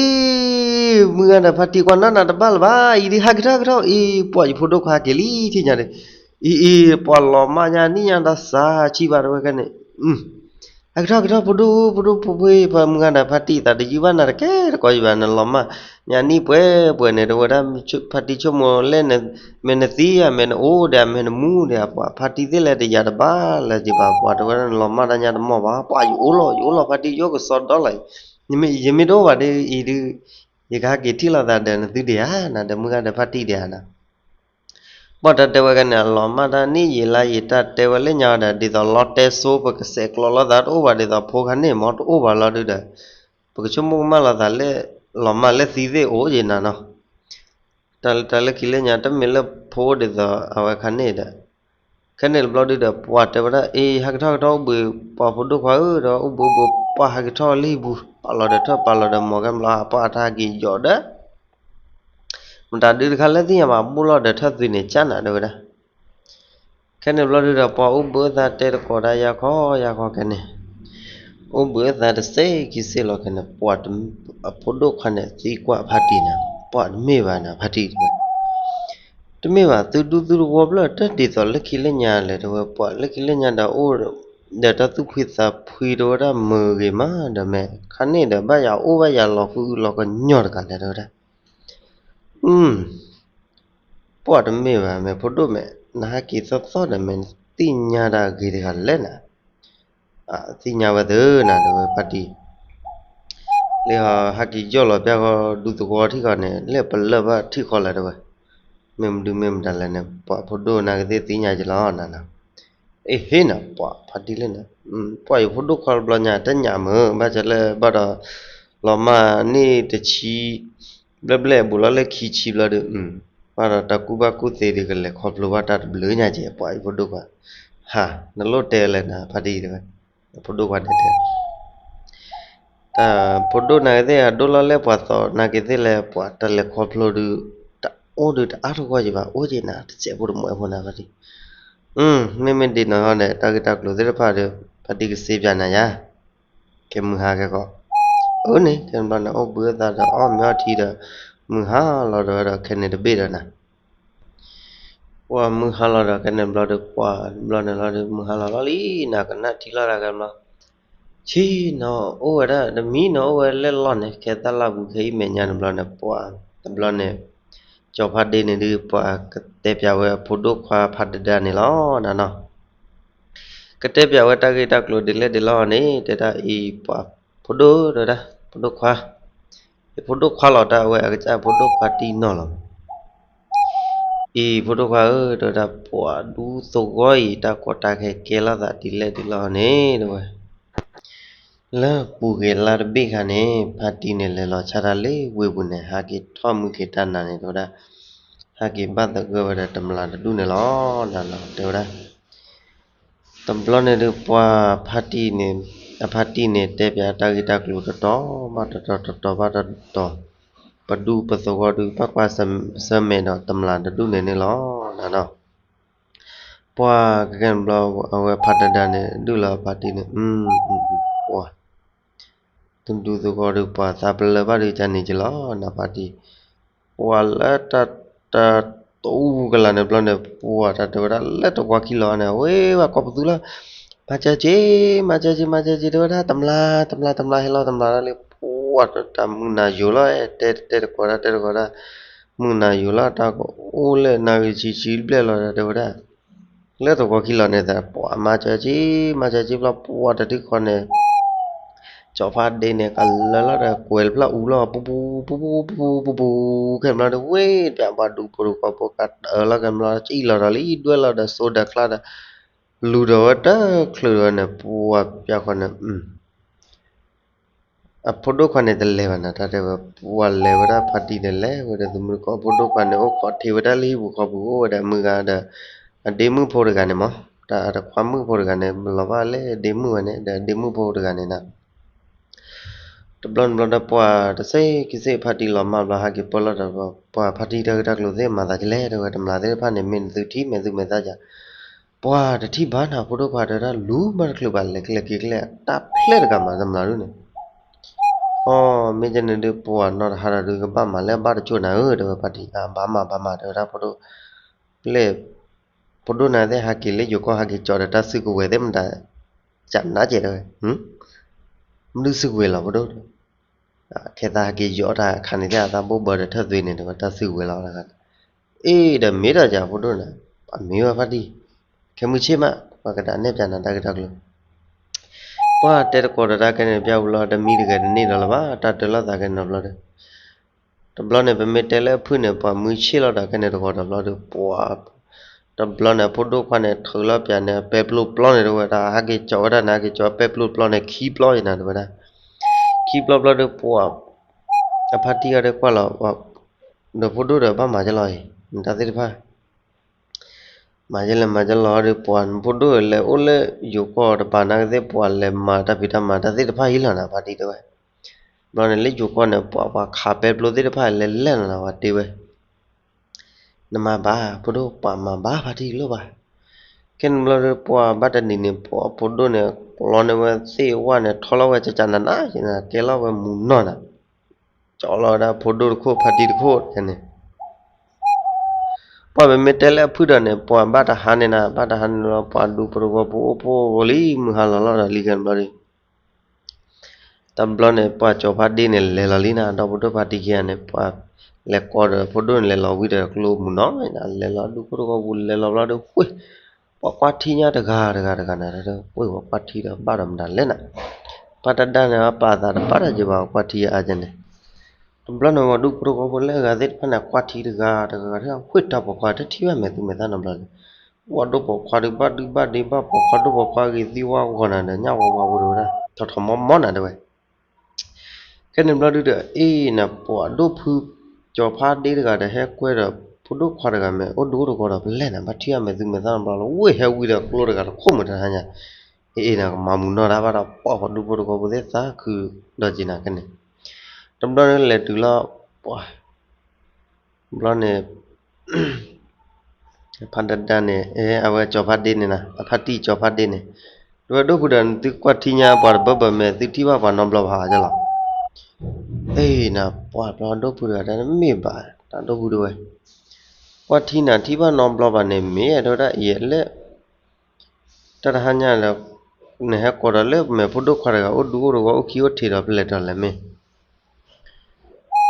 ၣ်, မုၢ်ဂၤဒီးဖါတံၢ်ကွၢ်နီၣ်နၤတဘၣ်လၢၤဘၣ် အံၤဒုးဟးကထီၣ်ကထီၣ် အံၤ ပှၤယဖိဒိၣ်ခွါက့ၤလံထံၣ်ညါဒီး, အ့ၣ်အ့ၣ် ပှၤလီၤမၢ်ညါနံၣ်ညါတၢ်စၢ်ဆံးဘၣ် တဲဝဲကဲန့ၣ်, ဟးကထီၣ်ကထီၣ် ဖိဒိၣ် ဖိဒိၣ်ဖိခွါ ပှၤမုၢ်ဂၤဒီးဖါတံၢ်သးတယုၢ်ဘၣ်နၤတကဲတကိးယဘၣ် နလီၤမၢ်ညါနံၣ်ပှဲၤပှဲၤန့ၣ် တဲဝဲဒၣ်, ဖါတံၢ်ဆိကမိၣ်လဲၣ် မ့ၢ်နသံဧါ မ့ၢ်နအိၣ်ဒီး မ့ၢ်နမူဒီး ပှၤဖါတံၢ်သ့ၣ်လဲၣ်တယာ်တဘၣ်လၢၤဘၣ် ပှၤတဲဝဲဒၣ် နလီၤမၢ်တၢ်ညါတမီၢ်ဘၣ် ပှၤယအိၣ်လီၤ ယအိၣ်လီၤ ဖါတံၢ်ယအိၣ်ကစီဒီလီၤ, ယမ့ၢ်တအိၣ်ဘၣ်ဒီး အံၤဒုး ယကဟဲက့ၤထံၣ်လိာ်သးဒီးနသုဒံးဧါနၤ ဒီးမုၢ်ဂၤဒီးဖါတံၢ်ဒံးဧါနၤ ဘၣ်တၢ်တဲဝဲကဲန့ၣ် အလီၤမၢ်တၢ်နံၣ်ယံာ်လါယံာ် တၢ်တဲဝဲလၢညါဒီး ဒ်သိးလီတဲစိ ပကစဲးကျိးလိာ်သးတအိၣ်ဘၣ် ဒ်သိးဖိခါန့ၣ်မ့ၢ်တအိၣ်ဘၣ်လီၤဒုဒီး ပကဆိကမိၣ်ကမၣ်လိာ်သးလၢ လီၤမၢ်လၢသံသ့ၣ်အိၣ်ယံၤနၤနီၤ, တၢ်လၢခံလၢညါ တမ့ၢ်လၢဖိဒ်သိးအဝဲခါန့ၣ်ဒီး ခဲန့ၣ်တဘျီဒုဒီး ပှၤတဲဝဲဒၣ် အ့ ဟဲကထီၣ်ကထီၣ်အိၣ်ဘှံး ပှၤဖိဒိၣ်ခွါဧၢ ဒီးအိၣ်ဘှံးအိၣ်ဘှံး ပှၤဟဲကထီၣ်လၢဟံၣ်ပူၤ ပာ်လီၤဒီးထၢၣ်ပာ်လီၤဒီးမီၢ်ကဲဘျီ ပှၤအတၢ်ဟဲက့ၤယီၤဒီး မတၤဒုတခါလၢသ့ၣ်ညါဘၣ် ဘိၣ်လီၤဒီးထၢၣ်သွံၣ်န့ၣ် ကၢ်နၤတဲဝဲဒၣ် ခဲန့ၣ်ဘျီဒုဒီး ပှၤအိၣ်ဘှံးအိၣ်သါတဲတကိးဒၣ်ယၤခီယၤခီခဲန့ၣ်, အိၣ်ဘှံးအိၣ်သါတစဲးခံစ့ၢ်လီၤခဲန့ၣ် ပှၤအဖိဒိၣ်ခွါန့ၣ် သံကွၢ်ဖါတံၢ်န့ၣ် ပှၤတမ့ၢ်ဘၣ်နၤ ဖါတံၢ်တဲဝဲ, တမ့ၢ်ဘၣ် သုဒူသုသဝီဖျၢၣ် တၢ်ဒ်သိးလၢခံလၢညါလဲၣ် တဲဝဲ ပှၤလၢခံလၢညါဒီးအိၣ် ဒီးတၢ်သူၣ်ဖှံသးဖှံ တဲဝဲဒၣ် မုာ်ဂ့ၤမးဒီး မ့ၢ်ခါန့ၣ်ဒီး ဘၣ်ယၤအိၣ်ဘၣ်ယၤလီၤကအုလီၤကညီတဂၤလဲၣ် တဲဝဲဒၣ် ပှၤတမ့ၢ်ဘၣ် မ့ၢ်ဖိဒိၣ်မ့ၢ် နဟဲက့ၤသီၣ်သီၣ်ဒီး မ့ၢ်နသ့ၣ်ညါတၢ်ဂ့ၤတဂၤလဲၣ်နၤ, သ့ၣ်ညါဝဲသ့ၣ်နၤ တဲဝဲ ဖါတံၢ်, လၢဟဲက့ၤယီၢ်လီၤပျၢ်ဃီ ဒူသဝီထံၣ်ဃီန့ၣ် လၢပလၢၢ်ဘၣ်ထံၣ်ဃီလဲၣ် တဲဝဲ, မ့ၢ်မဒုမ့ၢ်မတၤလဲၣ်န့ၣ် ပှၤဖိဒိၣ်နာ်က့သ့ၣ်သ့ၣ်ညါက့ၤလီၤနၤနီၤ အ့ဟ့ၣ်နၤ ပှၤဖါတံၢ်လၢနၤ, ပှၤယဖိဒိၣ်ခွါတဘျီညါ တညၣ်မုာ် ဘၣ်ဆၣ်လၢဘၣ်ဒီး လီၤမၢ်နံၣ်တဆံ ဘျဲၣ်ဘျဲၣ်ဘူးလီၤလၢခံဆံဘျီဒီး ဘၣ်ဒီးတၢ်ကူၣ်ဘၣ်ကူၣ်သ့ဒီး ကလဲၤခီဖျိဘၣ်တၢ်တဘျုးညါကဲ ပှၤယဖိဒိၣ်ခွါ, ဟး နလိၣ်တဲလဲၣ်နၤ ဖါတံၢ်တဲဝဲ, ဖိဒိၣ်ခွါတဲတဲ တၢ်ဖိဒိၣ်နာ်က့သ့ၣ် အဒိၣ်လီၤလၢပှၤသီးနာ်က့သ့ၣ်လဲၣ် ပှၤတၢ်လဲၤခီဖျိဒုး တအိၣ်ဒုးတအါထီၣ်ဂီၢ်ယံၤဘၣ် အိၣ်က့ၤနၤ တစဲးဖိတမှဲးဖိနၤ ဖါတံၢ်, မ့မ့ၢ်ဒ်န့ၣ်ဟီန့ၣ် တၢ်ဂ့ၢ်တၢ်ကျိၤသ့ၣ်တဖၣ်ဒီး ဖါတံၢ်ကစ့ပၠးနၤယါ ကဲမုၢ်ဟါကဲကီး, အၢန့ၣ် ခဲန့ၣ်ဘျီန့ၣ် အိၣ်ဘှံးအိၣ်သါဒီးအီၣ်မ့ၤအီထံဒီး မုၢ်ဟါလီၤဒီးဝဲဒီးခဲန့ၣ်တဘ့ၣ်ဒီးနၤ ပှၤမုၢ်ဟါလီၤဒီးခဲန့ၣ်ဘျီဒီး ပှၤတဘျီန့ၣ်လီၤဒီး မုၢ်ဟါလီၤလီၤလံနၤ ကနၣ်ထံလီၤတၢ်ခဲဘျီ, ဆံနီၤအိၣ်ဝဲဒၣ် တမံၤနီၤအိၣ်ဝဲလၢလီၢ်န့ၣ် ခဲသၣ်လၢ်ပူၤခဲအံၤမဲာ်ညါန့ၣ်ဘျီန့ၣ် ပှၤတဘျီန့ၣ် ကၠီၤဖါဒ့န့ၣ်ဒုး ပှၤကတဲပၠးဝဲအဖိဒိၣ်ခွါဖါဒဒၣ်န့ၣ်လီၤနၤနီၤ ကတဲပၠးဝဲတၢ်ဂ့ၢ်တၢ်ကျိၤဒ်လဲၣ်ဒ်လဲၣ်န့ၣ် တဲဒၣ်အံၤပှၤဖိဒိၣ်တဲဝဲဒၣ် ဖိဒိၣ်ခွါ, ယဖိဒိၣ်ခွါလီၤတၢ်အဝဲအကစၢ်ဖိဒိၣ်ခွါတံၢ်နီၢ်လီၤ. အံၤဖိဒိၣ်ခွါဧၢ တဲဝဲဒၣ် ပှၤဒူသဝီအံၤ တၢ်ကီတၢ်ခဲကဲလိာ်သးဒ်လဲၣ်ဒ်လဲၣ်န့ၣ် တဲဝဲ လၢပူၤကွံာ်လါတဘ့ၣ်ခါန့ၣ် ဖါတံၢ်န့ၣ်လဲၤလီၤဆါတၢ်လၢဝ့ၢ်ပူၤန့ၣ် ဟးက့ၤထီၣ်မုၢ်က့ၤတၢ်နၤန့ၣ် တဲဝဲဒၣ်, ဟးက့ၤဘၣ်သဂၢၢ်ဝဲဒီးတမျၢ်တဒူၣ်န့ၣ်လီၤ. နၤလီၤ တဲဝဲဒၣ်. တဘျီန့ၣ်ဒုး ပှၤဖါတံၢ်န့ၣ်, အဖါတံၢ်န့ၣ် တဲပၠးတၢ်ဂ့ၢ်တၢ်ကျိၤတတီၤဘၣ်တတီၤ တတီၤဘၣ်တတီၤ, ပဒူၣ်ပသဝီဒုး ဘၣ်ကွၢ်ဆၢၣ်မဲာ်ဒီးတမျၢ်တဒူၣ်န့ၣ်န့ၣ်လီၤ. နၤလီၤ. ပှၤကကဲန့ၣ်ဘျီ အဝဲဖါတဒါန့ၣ် ဒုၣ်လီၤဖါတံၢ်န့ၣ်, ပှၤ တဒူၣ်သဝီဒုး ပှၤသးပလၢၢ်ဘၣ်ဒုး ကန့ၣ်က့ၤလီၤ နၤဖါတံၢ်, ပှၤလၢတၢ် တၢ်တအူကလၤန့ၣ်ဘျီန့ၣ် ပှၤတၢ်တဲဝဲဒၣ်လၢတကွီၢ်ခံလီၤန့ၣ် အဝဲဘၣ်ကိးပသူလီၤ, မၤစၢၤက့ၤ, မၤစၢၤက့ၤ, မၤစၢၤက့ၤ တဲဝဲဒၣ်, တမျၢ် တမျၢ် တမျၢ် ဟဲလီၤ တမျၢ်ဒၣ်လံ, ပှၤတၢ်မုၢ်နၤယိာ်လီၤ, တဲ တဲတကိးဒၣ် တဲတကိးဒၣ်, မုၢ်နၤယိာ်လီၤ တၢ်ကအိၣ်လၢနၤဂ့ၤဆံးဆံးဘျဲၣ်လီၤ တဲဝဲဒၣ်, လၢတကွီၢ်ခံလီၤန့ၣ် ပှၤမၤစၢၤက့ၤ, မၤစၢၤက့ၤဘျီ ပှၤတထံၣ်ဃီန့ၣ် ကၠီၤဖါဒ့န့ၣ် ကလၢာ်လီၤဒီး ကွဲးတဖျၢၣ်အူလီၤ ပူၤပူၤ ပူၤပူၤ ပူၤပူၤ ပူၤပူၤ ခဲန့ၣ်ဘျီဒီး ဝ့ၢ်တၢ်ဘၣ်ဒူဖိတကီၢ်ဖိကတၢၢ်လီၤ ခဲန့ၣ်ဘျီ စံၣ်လီၤဒီးလံ ဒွဲၣ်လီၤဒီးစိဒီးချါဒီး လူၤဒီးဝဲတချုးဒီးဝဲန့ၣ် ပှၤပျၢ်ဃီန့ၣ် အဖိဒိၣ်ခွါန့ၣ်တလဲၤဘၣ်နၤ တၢ်တဲဝဲ ပှၤလဲၤဝဲဒၣ်ဖါတံၢ်န့ၣ် လဲၤဝဲဒီးသမုၢ်တကိး ဖိဒိၣ်ခွါန့ၣ် အိၣ်ခိးထံဝဲဒၣ်လၢဟံၣ်ပူၤဃီပူၤ အိၣ်ဝဲဒီးမုၢ်ဂၤဒီး အဒ့မုၣ်ဖိတဂၤန့ၣ်မး တၢ်တခွါမုၣ်ဖိတဂၤန့ၣ် လီၤဘၣ်လၢဒ့မုၣ်ဝဲန့ၣ် ဒီးဒ့မုၣ်ဖိတဂၤန့ၣ်နၤ တဘျီန့ၣ်ဘျီဒီး ပှၤတစဲးခံစဲးဖါတံၢ်လီၤမၢ်ဘျီ ဟးက့ၤပၢလီၤဒီး ပှၤဖါတံၢ်တၢ်ဂ့ၢ်တၢ်ကျိၤသ့ၣ်မၤသးကလဲၣ် တဲဝဲ တမျၢ်သ့ၣ်တဖၣ်န့ၣ် မ့ၢ်နသုထံၣ်မဲာ်သူမဲာ်သၣ်က ပှၤတထံၣ်ဘၣ်နၤ ဖိဒိၣ်ခွါတဲဝဲဒၣ် လူၤမးတချုးဘၣ် လဲၤကျဲက့ၤကျဲ တၢ်ဖျဲၣ်တဂၤမး တမျၢ်ဒုန့ၣ် အီ မ့ၢ်ကန့ၣ်ဒုး ပှၤနီၢ်တဟါဒီးဒုး ကဘၣ်မၤလၢအဘၣ်တကၠိၢ်နၤဧၢ တဲဝဲဖါတံၢ် ဘၣ်မၤ ဘၣ်မၤ တဲဝဲဒၣ် ဖိဒိၣ် ပျဲၢ် ဖိဒိၣ်နၤသ့ၣ် ဟးက့ၤလၢယိၤကီၢ် ဟးက့ၤကၠီၤဒီးတၢ်စုကဝဲၤသ့ၣ်မတၤ ကနးကဲတဲဝဲ မနုၤစုကဝဲၤလီၤ ဖိဒိၣ် ခဲသးဟးက့ၤယိၤတၢ်ခါန့ၣ်သ့ၣ် အသးဘိၣ်ဘၢဒီးထၢၣ်သွံန့ၣ် တဲဝဲတၢ်စုကဝဲၤလီၤ အ့ ဒီးမ့ၢ်တၢ်ယၤ ဖိဒိၣ်နၤ အမ့ၢ်ဝဲဖါတံၢ် ခဲမုၢ်ဆ့ၣ်မး ပှၤကဒးနဲၣ်ပၠးနၤတၢ်ဂ့ၢ်တၢ်ကျိၤ ပှၤတဲတကိးဒီးတၢ်ကဲန့ၣ် ပျၢ်ဝံၤလီၤ တမံတဂဲၤတန့ၢ်ဒီးလၢၤဘၣ် တၢ်တၢလီၤသးကဲန့ၣ်ဘျီဒီး တဘျီန့ၣ် ပမ့ၢ်တဲလၢအဖုၣ်န့ၣ် ပှၤမုၢ်ဆ့ၣ်လီၤတၢ်ကဲန့ၣ်တဂီၤဒီးဘျီဒီး ပှၤ တဘျီန့ၣ် အဖိဒိၣ်ခွါန့ၣ် ထုးလီၤပၠးန့ၣ် ပဲပျိပျီန့ၣ်တဝဲ တၢ်ဟးက့ၤကၠီၤဝဲဒၣ်န့ၣ် ဟးက့ၤကၠီၤပဲပျိပျီန့ၣ် ခံပျီယနၤတဝဲဒၣ် ခံပျီဘျီဒီး ပှၤ အဖါတံၢ်အီၤဒီးကွၢ်လီၤ ဒီးဖိဒိၣ်ဒီးဘၣ်မၤကလီၤအံၤ နတၢ်သ့ၣ်တဖၣ် မၤယဲလဲၤမၤကလီၤဒီး ပှၤဖိဒိၣ်လဲၤအိၣ်လၢယိၤကီၢ်တပၤနာ်က့သ့ၣ် ပှၤလဲၤမၤတၢ်ဖံးတၢ်မၤတၢ်သ့ၣ်တဖၣ်ဟံၣ်လီၤနၤ ဖါတံၢ်တဲဝဲ ဘျီန့ၣ် လၢယိၤကီၢ်န့ၣ် ပှၤပှၤခးပဲပျိသ့ၣ်တဖၣ်လဲၤလဲၣ်လီၤနၤ ပှၤတဲဝဲ နမၤဘၣ် ဖိဒိၣ် ပှၤမၤဘၣ် ဖါတံၢ်လိၣ်ဘၣ် ခဲန့ၣ်ဘျီဒီး ပှၤဘၣ်တနံၤန့ၣ် ပှၤဖိဒိၣ်န့ၣ် ကျီန့ၢ်ဝဲသ့ၣ်ဝဲန့ၣ် ထီလီၤဝဲကကနန ကဲလီၤဝဲမုၢ်နီၢ်နၤ ကၠီလီၤဝဲဒၣ်ဖိဒိၣ်တခိၣ် ဖါတံၢ်တခိၣ်န့ၣ် ပှၤပမ့ၢ်တဲလၢအဖုၣ်ဒီးန့ၣ် ပှၤဘၣ်တဟါန့ၣ်နၤ ဘၣ်တဟါန့ၣ်လီၤ ပှၤဒူဖိတဝီဖိအိၣ်ဖှိၣ်ဂီၤလံ မုၢ်ဟါလီၤလီၤဒီးလံ ခဲန့ၣ်ဘျီဒီး တဘျီန့ၣ် ပှၤကၠီၤဖါဒ့န့ၣ် လဲၤလီၤလံနၤ ဒီဖိဒိၣ်ဖါတံၢ်ခံဂၤန့ၣ် ပှၤလဲၤကိးဒီးဖိဒိၣ်န့ၣ် လဲၤလီၤဝံၤဒီးကျိမုၢ်နီၢ်နၤ လဲၤလီၤဒူဖိတဝီပူၤ လဲၤလီၤဘျီဒီး ဝ့ၢ် ပှၤကွၢ်ထံညါတဂၤတဂၤတဂၤနၤ ဝ့ၢ်ပှၤကွၢ်ထံဒီးဘၣ်ဒီးမတၤလဲၣ်နၤ ပှၤတဒါန့ၣ် ပာ်သးတဘၣ်တၢ်က့ၤဘၣ် ကွၢ်ထံအါကဲန့ၣ် တဘျီန့ၣ် ပှၤဒူဖိတဝီဖိလၢအဂၤသ့ၣ်တဖၣ်န့ၣ် ကွၢ်ထံတဂၤတဂၤ ဝ့ၢ်တၢ်ပိာ်ခွါတထံၣ်ဘၣ်မဲာ်သူမဲာ်သၣ်နီတဘျီန့ၣ် ပှၤဒိၣ်ပိာ်ခွါဒုးဘၣ်ဒုဘၣ်ဒ့ဘၣ်ပိာ်ခွါဒိၣ်ပိာ်ခွါဂ့ၤသံဝါဂီၤနၤဒီး ညၣ်ဝါဝါဝဲတဝဲဒၣ် ထီၣ်ထီၣ်မီမီနၤတဲဝဲ ခဲန့ၣ်ဘျီဒုဒီး အ့ၣ်နၤ ပှၤဒိၣ်ဖု ကၠီၤဖါဒ့တဂၤဒီး ဟဲကွဲဒီး ဖိဒိၣ်ခွါတဂၤမဲာ် အိၣ်ဒူအိၣ်တဂီၤဒီး ပလဲၣ်နၤ ဘၣ်ထံၣ်အမဲာ်သူမဲာ်သၣ်နီတဘျီလီၤ ဝ့ၢ်ဟဲဝံၤဒီးကျိတဂၤတခိၣ်မုၢ်တဟါညါ အ့ၣ်အ့ၣ်နၤ ကမၤမုၢ်နီၢ်တၢ်ဘၣ်ဒီး ပှၤဒူဖိတဝီဖိသ့ၣ်သးခုဒီးက့ၤနၤခဲန့ၣ် တဘျီန့ၣ်လဲၤတုၤလီၤ ပှၤ ဘျီန့ၣ် ဖါတဒါန့ၣ် အဝဲကၠီၤဖါဒ့န့ၣ်နၤ အဖါတံၢ်ကၠီၤဖါဒ့န့ၣ် တဝဲဒိၣ်ဖုဒီး သုကွၢ်ထံညါပှၤတဘၢဘၢမဲာ် သုထံၣ်ဘၣ်ပှၤနီတဘျီဘၣ်ဧါလီၤ အ့ၣ်နၤ ပှၤဘျီဒိၣ်ဖုတဂၤတဲ မ့ၢ်ဘၣ် တၢ်ဒိၣ်ဖုတဝဲ ကွၢ်ထံနၤထံၣ်ဘၣ်နီတဘျီဘၣ်န့ၣ် မ့ၢ်တဲဝဲဒၣ်အံၤလၢ တၢ်တဟါညါဒီး နဟဲကိးဒီးလၢမဲာ်ဖိဒိၣ်ခွါတဂၤ အိၣ်ဒူအိၣ်တဂီၤ အိၣ်ခံအိၣ်ထံးဒီး ဖဲလဲၣ်တီၤလဲၣ်မ့ၢ်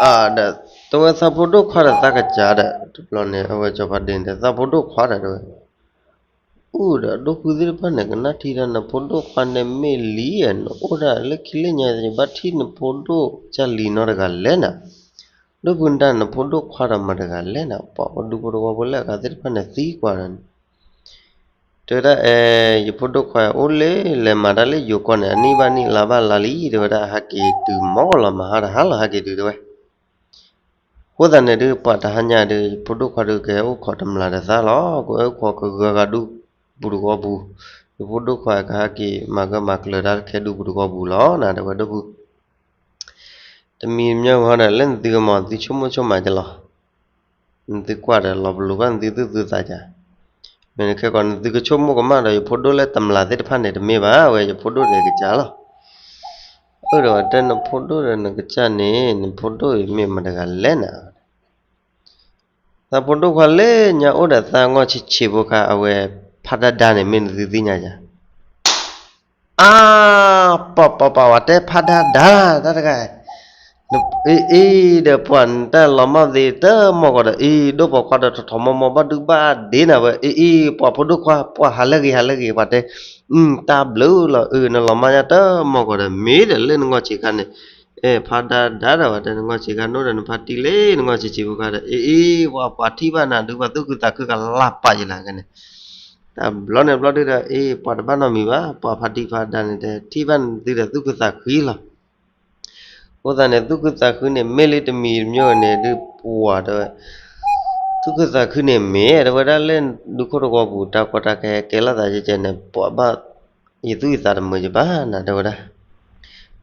အဒီး တဝဲသးဖိဒိၣ်ခွါဒီးသးကစၢ်ဒီး တဘျီန့ၣ် အဝဲကၠီၤဖါဒ့န့ၣ်ဒီး သးဖိဒိၣ်ခွါဒီးတဝဲ အိၣ်ဒီးဒိၣ်ဖုသ့ၣ်တဖၣ်န့ၣ် ကနၣ်ထံဒီးနဖိဒိၣ်ခွါန့ၣ်မ့ၢ်လံဧါ နအိၣ်ဒၣ်လၢခံလၢညါ ယဘၣ်ထံၣ်နဖိဒိၣ်ကၢ်လံၤနီတဂၤလဲၣ်နၤ ဒိၣ်ဖုဒၣ်နဖိဒိၣ်ခွါဒီးမတၤတဂၤလဲၣ်နၤ ပှၤပှၤဒူဖိတဝီဖိလၢအဂၤသ့ၣ်တဖၣ်န့ၣ်သံကွၢ်ဒီးန့ၣ် တဲဝဲဒၣ်အဲ, ယဖိဒိၣ်ခွါအိၣ်လၢလဲၤမၤတၢ်လၢယိၤကီၢ်န့ၣ် အနံၣ်ဘၣ်နံၣ်လါဘၣ်လါလံ တဲဝဲဒၣ် ဟးက့ၤတုၤမီၢ်ကီၢ်လီၤ မၤဟါတဟါလီၤ ဟးက့ၤတုၤတဲဝဲ. အဃိသတးန့ၣ်ဒုး ပှၤတဟါညါဒုး ယဖိဒိၣ်ခွါဒုးကဟဲအိၣ်ခိးတမျာ်ဒီးသးလီၤ, ကဟဲအိၣ်ခိးကဂၢၤဂၤဒူပူၤတဂီၢ်ပူၤ, ယဖိဒိၣ်ခွါကဟဲက့ၤမၤဂၢၢ်မၤကျၢၤတၢ်ခဲဒူပူၤတဂီၢ်ပူၤလီၤနၤ တဲဝဲဒၣ်ပူၤ. တမံၤမီၢ်ဟီဒီး လၢနသုကမီၤ သုဆိကမိၣ်ဆိကမးကလီၤ. နသုကွၢ်ဒီးလီၤပလိာ်ဘၣ်နသုသူၣ်သုသးက, မ့ၢ်နခဲကီး နသုကဆိကမိၣ်ကမၣ်ဒီး ယဖိဒိၣ်လၢတမျာ်သ့ၣ်တဖၣ်န့ၣ် တမ့ၢ်ဘၣ်ဝဲ ယဖိဒိၣ်ဒီးကစၢ်လီၤ. အၢ ဒီးတဲနဖိဒိၣ်ဒီးနကစၢ်န့ၣ် နဖိဒိၣ်အံၤမ့ၢ်မတၤတဂၤလဲၣ်နၤ. သးဖိဒိၣ်ခွါလၢညါအိၣ်ဒီးသးငီၢ်ဆံးဆံးဖိခါ အဝဲဖးဒါဒါန့ၣ် မ့ၢ်နသုသ့ၣ်ညါယၤ အါ, ပှၤပှၤပှၤ ဝဲတဲဖးဒါဒါတၢ်တဂၤ, အ့ၣ်အ့ၣ် ဒီးပှၤနတၢ်လီၤမၢ်သ့တမီၢ်ကီးဒီး အ့ၣ် ဒိၣ်ပိာ်ခွါဒီးထီၣ်ထီၣ်မီၢ်မီၢ်ဘၣ်ဒုဘၣ်ဒ့နၤဝဲ အ့ၣ်အ့ၣ် ပှၤဖိဒိၣ်ခွါ ပှၤဟးလၢဂ့ၤဟးလၢဂ့ၤ ပှၤတဲ, တၢ်ဘျုးလီၤ အၢ နလီၤမၢ်ညါတမီၢ်ကီးဒီး မ့ၢ်ဒီးလၢနငီၢ်ဆံးခါန့ၣ်, အဲ ဖးဒါဒါဒီး ဝဲတဲနငီၢ်ဆံးခါ နိဒီးနဖါတံၢ်လၢနငီၢ်ဆံးဆံးဖိခါဒီး အ့ၣ်အ့ၣ် ပှၤပှၤထံၣ်ဘၣ်နၤဒုး ပှၤသူၣ်ခုသးခုကလၢ်ပာ်ယလၢခဲန့ၣ် တၢ်ဘျီန့ၣ်ဘျီဒုဒီး အ့ၣ် ပှၤတဘၣ်နီတမံၤဘၣ် ပှၤဖါတံၢ်ဖးဒါန့ၣ် တဲထံၣ်ဘၣ်နသုဒီးသူၣ်ခုသးခုလီၤ. အဃိသတးန့ၣ် သူၣ်ခုသးခုန့ၣ် မ့ၢ်လံတမံၤတမံၤန့ၣ်ဒုး ပှၤတဲဝဲ, သူၣ်ခုသးခုန့ၣ်မ့ၢ် တဲဝဲဒၣ်လၢဒူခိၣ်တဂီၢ်ပူၤ တၢ်ကီတၢ်ခဲကဲလိာ်သးကဲကဲန့ၣ် ပှၤဘၣ် ယသူၣ်ယသးတမုာ်ယဘၣ်နၤ တဲဝဲဒၣ်.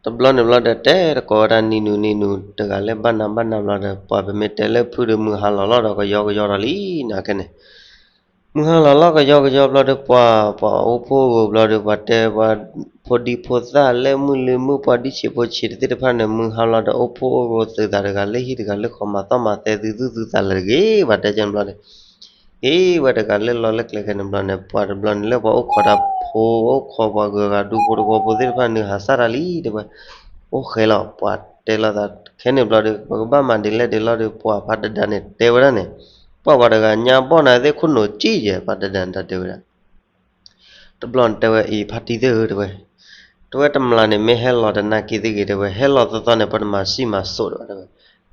တဘျီန့ၣ်ဘျီဒီး တဲတကိးဝဲဒၣ်နံၤနုၤနံၤနုၤ တဂၤလၢဘၣ်နၤဘၣ်နၤဘျီဒီး ပှၤပမ့ၢ်တဲလၢဖုဒီး မုၢ်ဟါလီၤလီၤဒီး ကယီကယီဒီးလံနၤခဲန့ၣ် မုၢ်ဟါလီၤလီၤကယီကယီဘျီဒီး ပှၤ ပှၤအိၣ်ဖှိၣ်ဧိၤဘျီဒီး ပှၤတဲပှၤ ဖိဒံဖိသၣ်လၢမုၢ်လၢမုၢ် ပှၤဒံဆံးဖိဆံးတသ့ၣ်တဖၣ်န့ၣ် မုၢ်ဟါလီၤဒီး အိၣ်ဖှိၣ်အိၣ်ဧိၤသုးသးတဂၤလၢဟံၣ်တဂၤလၢဃီ မၤသီၣ်မၤသဲသုသူၣ်သုသးလၢတဂ့ၤ ပှၤတဲကဲန့ၣ်ဘျီန့ၣ် ဟ့ၣ်ဝဲတဂၤလၢလီၤလၢကျဲခဲန့ၣ်ဘျီန့ၣ် ပှၤတဘျီန့ၣ်လၢပှၤအိၣ်ခိးတၢ်ဖိ အိၣ်ခိးပှၤဂၢၤဂၤဒူဖိတဂီၢ်ဖိသ့ၣ်တဖၣ်န့ၣ် ဟးစၢ်တၢ်လံတဲဝဲ, အိၣ်ဃဲလီၤ ပှၤတဲလိာ်သးခဲန့ၣ်ဘျီဒီး ပကဘၣ်မၤဒ်လဲၣ်ဒ်လဲၣ်ဒီး ပှၤဖးဒါဒါန့ၣ် တဲဝဲဒၣ်န့ၣ်, ပှၤပှၤတဂၤညါဘီၣ်နၤသ့ၣ်ခိၣ်နူာ်ကံၣ်ယဲၢ် ဖးဒါဒါန့ၣ် တၢ်တဲဝဲဒၣ် တဘျီန့ၣ်တဲဝဲအံၤ ဖါတံၢ်သ့ၣ်ဧၢ တဲဝဲ, တဲဝဲတမျာ်န့ၣ်မ့ၢ်ဟဲလီၤတနာ်က့ၤသ့ၣ်ဂ့ၤ တဲဝဲ ဟဲလီၤသီသီန့ၣ် ပတမၤစံၣ်မၤစိးတဲဝဲ,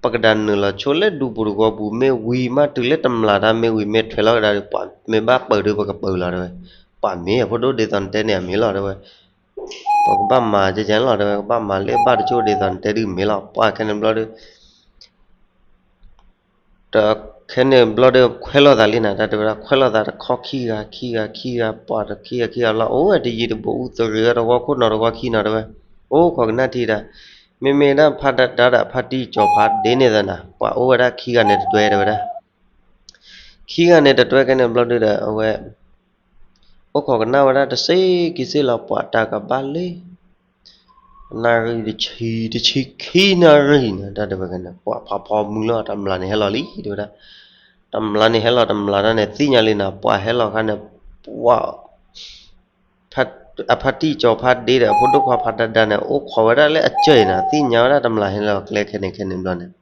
ပကဒၣ်နုာ်လီၤဆိလၢဒူပူၤတဂီၢ်ပူၤ မ့ၢ်ဝံၤမးတုၤလၢတမျာ်တၢ်မ့ၢ်ဝံၤမ့ၢ်ထွဲလီၤကဒါဒီး ပှၤမ့ၢ်ဘၣ်ပၢၤဒီး ပကပၢၤလီၤတဲဝဲ, ပှၤမ့ၢ်အဖိဒိၣ်ဒ်သိးနတဲန့ၣ်အမ့ၢ်လီၤတဲဝဲ, ပကဘၣ်မၤကဲကဲန့ၣ်လီၤတဲဝဲ ကဘၣ်မၤလၢဘၣ်တကၠိၢ်ဒ်သိးနတဲဒုးမ့ၢ်လီၤ ပှၤခဲန့ၣ်ဘျီဒီး တခဲန့ၣ်ဘျီဒီး ခွဲးလိာ်သးလံနၤ တၢ်တဲဝဲဒၣ် ခွဲးလိာ်သးတခီခံဂၤ ခံဂၤ ခံဂၤ ပှၤတခံဂၤ ခံဂၤလီၤ အိၣ်ဝဲတယံၤတဘူးအူသရံးဝဲတဂီၢ်ခိၣ်နီၤတဂီၢ်ခံနီၤတဲဝဲ, အိၣ်ခိးကနၣ်ထံဒီး, မ့မ့ၢ်ဒၣ်ဖါဒါဒါဒီးဖါတံၢ်ကၠီၤဖါဒ့န့ၣ်သနၤ ပှၤအိၣ်ဝဲဒၣ်ခံဂၤန့ၣ်တတွဲတဲဝဲဒၣ်, ခံဂၤန့ၣ်တတွဲခဲန့ၣ်ဘျီဒုဒီး အဝဲ အိၣ်ခိးကနၣ်ဝဲဒၣ်တစ့ခံစ့လီၤ ပှၤတၢ်ကဘၣ်လၢ နၣ်ရံၣ်တဆံ တဆံခံနၣ်ရံၣ်န့ၣ် တၢ်တဲဝဲခဲန့ၣ် ပှၤဖးဖီမုၢ်လီၤ တမျာ်န့ၣ်ဟဲလီၤလံ တဲဝဲဒၣ်, တမျာ်န့ၣ်ဟဲလီၤ တမျာ်တၢ်န့ၣ် သ့ၣ်ညါလံနၤ ပှၤဟဲလီၤခါန့ၣ် ပှၤ အဖါတံၢ်ကၠီၤဖါဒ့ဒီး အဖိဒိၣ်ခွါဖါဒါဒါန့ၣ် အိၣ်ခိးဝဲဒၣ်လၢအစၢၢ်အံၤနၤ သ့ၣ်ညါဝဲဒၣ် တမျာ်ဟဲလီၤကျဲခဲန့ၣ်ခဲန့ၣ်ဘျီန့ၣ်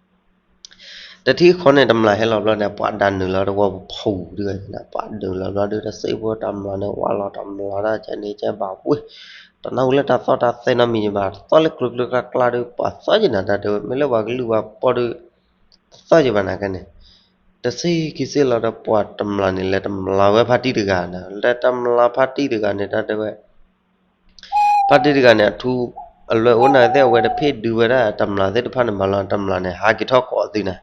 တထံၣ်ဃီန့ၣ် တမျာ်ဟဲလီၤဘျီန့ၣ် ပှၤဒၣ်နုာ်လီၤတဝီပူၤဖူးဒု ပှၤဒၣ်နုာ်လီၤဘျီဒု တစ့ဖိတမျာ်န့ၣ် ဝါလီၤတမျာ်ဒၣ်ကဲန့ၣ်ကဲဘၣ်ဝ့ၢ်, တနၢ်ဟူလၢတၢ်သီၣ်တၢ်သဲနီတမံၤဘၣ် တသီၣ်လၢကျိၤကျိၤကျါကျါဒီး ပှၤသီၣ်ယနၤ တၢ်တဲဝဲ မ့ၢ်လၢပှၤကလုၢ်ပှၤပီၢ်ဒီး တသီၣ်ယဘၣ်နၤ ခဲန့ၣ် တစ့ခံစ့လီၤဒီး ပှၤတမျာ်န့ၣ် လဲၤတမျာ်ဝဲဖါတံၢ်တဂၤန့ၣ် လဲၤတမျာ်ဖါတံၢ်တဂၤန့ၣ် တၢ်တဲဝဲ ဖါတံၢ်တဂၤန့ၣ် အထူ အလွဲၢ်အိၣ်နၤသ့ၣ် အဝဲတဖ့ၣ်ဒုးဝဲဒၣ်တမျာ်သ့ၣ်တဖၣ်န့ၣ်မးလီၤ တမျာ်န့ၣ် ဟးက့ၤထီၣ်ကိးသုနၤ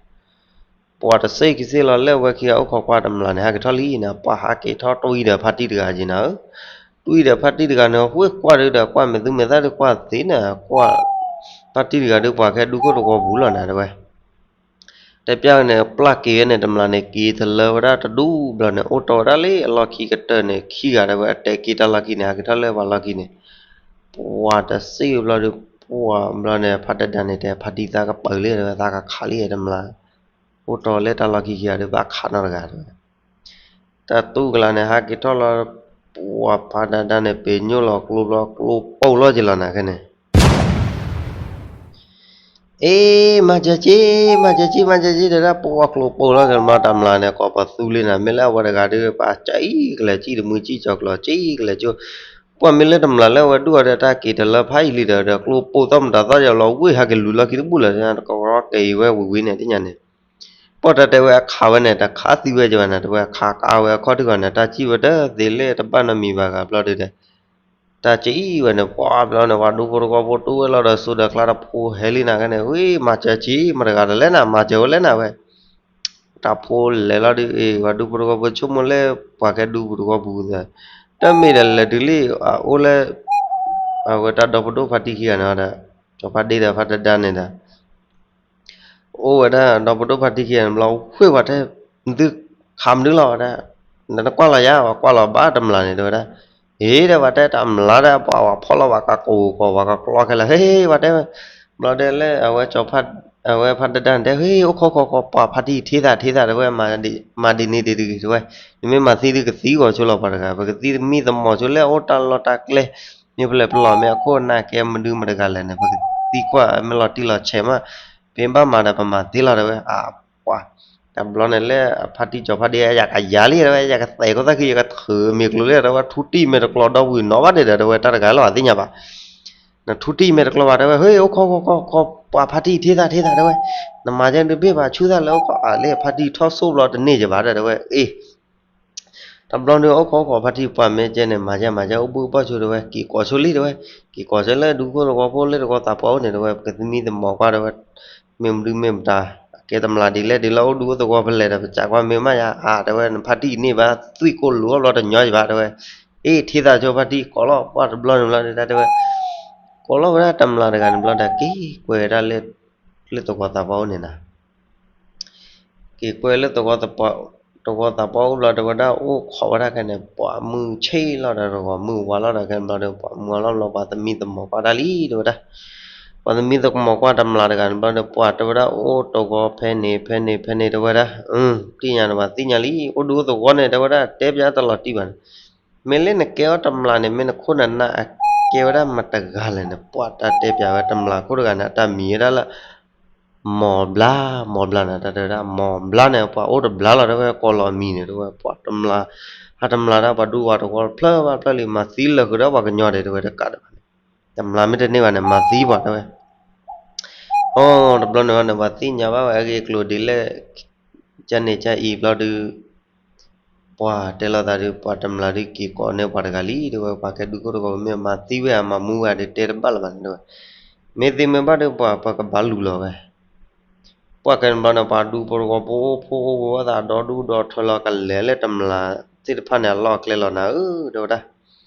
ပှၤတစ့ခံစ့လီၤ လၢအဝဲခံဂၤအိၣ်ခိးကွၢ်တမျာ်န့ၣ် ဟးက့ၤထီၣ်လံနၤ ပှၤဟးက့ၤထီၣ်တွံၢ်ဒီးဖါတံၢ်တဂၤက့ၤနၤဧၢ, တွံၢ်ဒီးဖါတံၢ်တဂၤန့ၣ် ဝ့ၢ်ကွၢ်ဒုဒီး ကွၢ်မဲာ်သူမဲာ်သၣ်ဒုးကွၢ်သ့နၤ ကွၢ် ဖါတံၢ်တဂၤဒုး ပှၤကဟဲဒူခိၣ်တဝီပူၤလီၤနၤ တဲဝဲ တဲပျၢ်န့ၣ် ပျၢ်က့ၤဝဲန့ၣ် တမျာ်န့ၣ် က့ၤတလၢဝဲဒၣ်တဒူဘျီန့ၣ် အိၣ်တီၢ်ဝဲဒၣ်လၢအလီၢ်ခံကတၢၢ်န့ၣ် ခံဂၤတဲဝဲ အတဲက့ၤတၢ်လီၢ်ခံန့ၣ် ဟးက့ၤထီၣ်လၢပှၤလီၢ်ခံန့ၣ် ပှၤတစ့ဘျီဒီး ပှၤဘျီန့ၣ် ဖါဒါဒါန့ၣ် တဲဖါတံၢ်သးကပၢၤလံ တဲဝဲ သးကခးလံ တမျာ် အိၣ်တီၢ်လၢတၢ်လီၢ်ခံခံဂၤဒီး ဘၣ်ခးနီတဂၤတဲဝဲ တၢ်တူၢ်ကလာ်န့ၣ် ဟးက့ၤထီၣ်လီၤ ပှၤဖါဒါဒါန့ၣ် ပ့ၤညိၣ်လီၤကျိဘျီ ကျိပိၢ်လီၤက့ၤလီၤနၤခဲန့ၣ် အ့ မၤကက့ မၤကက့ မၤကက့ တဲဒၣ် ပှၤကျိပိၢ်လီၤက့ၤလီၤ တမျာ်န့ၣ် ကိးပသူလံနၤ မ့ၢ်လၢအဝဲတဂၤဒီး ပှၤကံၣ်ကလဲၤကံၣ်တမုၢ်ကံၣ်ကၠီၤကျီၤ ကံၣ်ကလဲၤကၠိ ပှၤမ့ၢ်လၢတမျာ်လၢအဝဲဒူၣ်အီၤဒီး တၢ်က့ၤတလၢဖးယံၤလံဒီး ကျိပိၢ်သီၣ်မတၤသီၣ်ယလီၤ ဝ့ၢ်ဟးက့ၤလူၤလီၢ်ခံတဘူၣ်လၢၤ တကရီက့ၤဝဲဝံၤဝံၤန့ၣ် သ့ၣ်ညါန့ၣ် ပှၤ အိၣ်တၢ်တဲဝဲအခးဝဲန့ၣ် တခးသံဝဲကဘၣ်န့ၣ် တဲဝဲအခးကးဝဲအခီၣ်ထံးဂီၤန့ၣ် တၢ်စံၣ်ဝဲတသ့လၢတဘၣ်နီတမံၤဘၣ်ဂၤဘျီဒုဒီး တၢ်စံၣ်ဝဲန့ၣ် ပှၤဘျီန့ၣ် ပှၤဒူဖိတဝီဖိတူၢ်ဝဲလီၤဒီးစိဒီးကျါတဖိဟဲလံနၤခဲန့ၣ် ဝံၤမၤစၢၤဆံးမတဂၤဒီးလဲၣ်နၤ မၤစၢၤဝဲလဲၣ်နၤဝဲ တၢ်ဖိလဲၤလီၤဒုး အ့ၣ် ပှၤဒူဖိတဝီဖိဆိကမိၣ်လၢ ပှၤကဲဒူပူၤတဝီပူၤသး တမ့ၢ်ဒီးလဲၤတုၤလံ အအိၣ်လၢ အဝဲတၢ်ဒီဖိဒိၣ်ဖါတံၢ်ခံဂၤန့ၣ်ဒီး စီၤဖါဒ့ဒီးဖါတဒါန့ၣ်ဒီး အိၣ်ဝဲဒၣ်ဒီဖိဒိၣ်ဖါတံၢ်ခံဂၤန့ၣ်ဘျီ ဝ့ၢ်ပှၤတဲ နသုခးမနုၤလီၤဝဲဒၣ် နတကွၢ်လီၤယၤ ပှၤကွၢ်လီၤဘၣ်တမျၢ်န့ၣ် တဲဝဲဒၣ် အ့ၣ် ဒီးပှၤတဲတမျၢ်ဒီး ပှၤဝဲဖီၣ်လီၤဝဲကးကိၢ်ကီၤ ပှၤကကျီခဲလၢာ် ဟ့ၣ် ပှၤတဲ ဘျီဒဲလၢ အဝဲဖါတဒါန့ၣ်တဲ ဟ့ၣ် အိၣ်ခိးခိးခိး ပှၤဖါတံၢ်ထံသးထံသး တဲဝဲ မၤဒ်န့ၣ်ဒ်ဒုး တဲဝဲ နမ့ၢ်မၤသံဒုး ကသံကွံာ်ဆိလီၤပှၤတဂၤ ပကသံသမံသမိးဆိလၢအအိၣ်တၢ်လီၢ်တၢ်ကျဲ မ့ၢ်ဖဲလဲၣ်ပလီၢ်မ့ၢ်အခိၣ်အနၢ်ကဲမနုၤမတဂၤလဲၣ်န့ၣ် ပကသံကွၢ်မ့ၢ်လီၤတံၢ်လီၤဆဲးမး ပမ့ၢ်ဘၣ်မၤဒီးပမၤသ့လီၤ တဲဝဲ အ ပှၤ တဘျီန့ၣ်လၢအဖါတံၢ်စီၤဖါဒ့ ယကယၤလံ တဲဝဲ ယကသဲးခိၣ်သၣ်ခံ ယကထုးမ့ၢ်ကျိၤလံ တဲဝဲ ထူတံၢ်မဲာ်တကျီဒီပုၢ်ဝဲၢ်နီၤဘၣ်ဒဲးဒီး တဲဝဲ တၢ်တဂၤလီၤအသ့ၣ်ညါဘၣ် နထူတံၢ်မဲာ်တကျီဘၣ် တဲဝဲ ဟ့ၣ် အိၣ်ခိးခိးခိးခိး ပှၤဖါတံၢ်ထံသးထံသး တဲဝဲ နမၤကဲဒုးဘ့ၣ်ဘၣ်ဆူသၣ်လၢအိၣ်ခိးအလၢဖါတံၢ်ထီၣ်စိၣ်ဘျီတန့ၢ်ယဘၣ်ဒီး တဲဝဲ အ့ၣ် တဘျီန့ၣ် အိၣ်ခိးခိးဖါတံၢ်ပှၤမ့ၢ်ကဲန့ၣ် မၤကဲမၤကဲ အိၣ်ဘှံးဘီၣ်ဆိ တဲဝဲ က့ၤကိးဆိလံ တဲဝဲ က့ၤကိးဆိလၢဒူခိၣ်သဝီဖိလၢတဝီသးပှၢ်အိၣ်န့ၣ် တဲဝဲ ပကသမံသမိးကွၢ် တဲဝဲ မ့ၢ်မနုၤမ့ၢ်မတၤ အကဲတမျၢ်ဒ်လဲၣ်ဒ်လဲၣ် အိၣ်ဒူအိၣ်သဝီဖဲလဲၣ်ဒီး ပစံးကွၢ်မ့ၢ်မးယၤ အါ တဲဝဲ နဖါတံၢ်န့ၢ်ဘၣ် သွံၣ်ကိၢ်လိာ်အီၣ်ဘျီတညီယဘၣ် တဲဝဲ အ့ၣ် ထံသးဆိဖါတံၢ် ကိးလီၤပှၤတဘျီန့ၣ်ဘျီဒုး တဲဝဲ ကိးလီၤဝဲဒၣ်တမျၢ်တဂၤန့ၣ်ဘျီဒီး က့ၤကွဲးဝဲဒၣ်လၢ လၢသဝီသးပှၢ်အိၣ်န့ၣ်နၤ က့ၤကွဲးလၢသဝီသးပှၢ်အိၣ်ဘျီ တဲဝဲဒၣ် အိၣ်ခိးဝဲဒၣ်ခဲန့ၣ် ပှၤမုၢ်ဆ့ၣ်လီၤဒီးတဂီၤမုၢ်ဝါလီၤဒီးခဲန့ၣ်ဘျီဒီး ပှၤမုၢ်ဝါလီၤဘျီ ပှၤသမံသမိးကွၢ်တၢ်လံ တဲဝဲဒၣ် ပှၤသမံသမိးကွၢ်တမျၢ်တဂၤန့ၣ်ဘျီဒီး ပှၤတဲဝဲဒၣ် အိၣ်တဝီဖဲန့ၣ် ဖဲန့ၣ် ဖဲန့ၣ် တဲဝဲဒၣ် သ့ၣ်ညါနဘၣ်သ့ၣ်ညါလံ အိၣ်ဒူအိၣ်သဝီန့ၣ် တဲဝဲဒၣ် တဲပၠးတလီၤတံၢ်ဘၣ်န့ၣ် မ့ၢ်လၢနကဲအီၤတမျၢ်န့ၣ် မ့ၢ်နခိၣ်နနၢ်အကဲဝဲဒၣ်မတဂၤလဲၣ်န့ၣ် ပှၤတၢ်တဲပၠးဝဲတမျၢ်ခိၣ်တဂၤန့ၣ် အတၢ်မံၤဝဲဒၣ်လၢ မီၤဘျါ မီၤဘျါန့ၣ် တၢ်တဲဝဲဒၣ် မီၤဘျါန့ၣ် ပှၤအိၣ်တဘျါလီၤ တဲဝဲ ကိးလီၤမံၤန့ၣ် တဲဝဲ ပှၤတမျၢ် ဟးတမျၢ်ဒၣ်ပှၤဒူပှၤတဝီဖျၢၣ်ဘၣ်ဖျၢၣ်လံ မၤသံလၢာ်ဃုာ်ဒီးပှၤကညီဒဲး တဲဝဲတကးဒံးဘၣ်န့ၣ် တမျၢ်မ့ၢ်တန့ၢ်ဘၣ်န့ၣ် မၤသံပှၤ တဲဝဲ အိၣ် တဘျီန့ၣ်ဘၣ်န့ၣ် ပှၤသ့ၣ်ညါဘၣ်ဝဲအဂ့ၢ်အကျိၤဒ်လဲၣ် ကန့ၣ်ကအံၤဘျီဒုး ပှၤတဲလိာ်သးဒုး ပှၤတမျၢ်ဒုးက့ၤကိးန့ၢ်ပှၤတဂၤလံ တဲဝဲ ပှၤကဲဒူခိၣ်တဝီမ့ၢ်မၤသံဝဲ အမၤမူဝဲဒုးတဲတဘၣ်လၢၤဘၣ်န့ၣ် တဲဝဲ မ့ၢ်သ့မ့ၢ်ဘၣ်ဒုး ပှၤပကဘၣ်လူၤလီၤဝဲ ပှၤကဲန့ၣ်ဘျီန့ၣ် ပှၤဒူဖိတဝီဖိအိၣ်ဖိအိၣ်ဝဲသးဒီဒူၣ်ဒီထၢလီၤ ကလဲၤလၢတမျၢ်သ့ၣ်တဖၣ်န့ၣ် အလီၢ်အကျဲလီၤနၤဧၢ တဲဝဲဒၣ်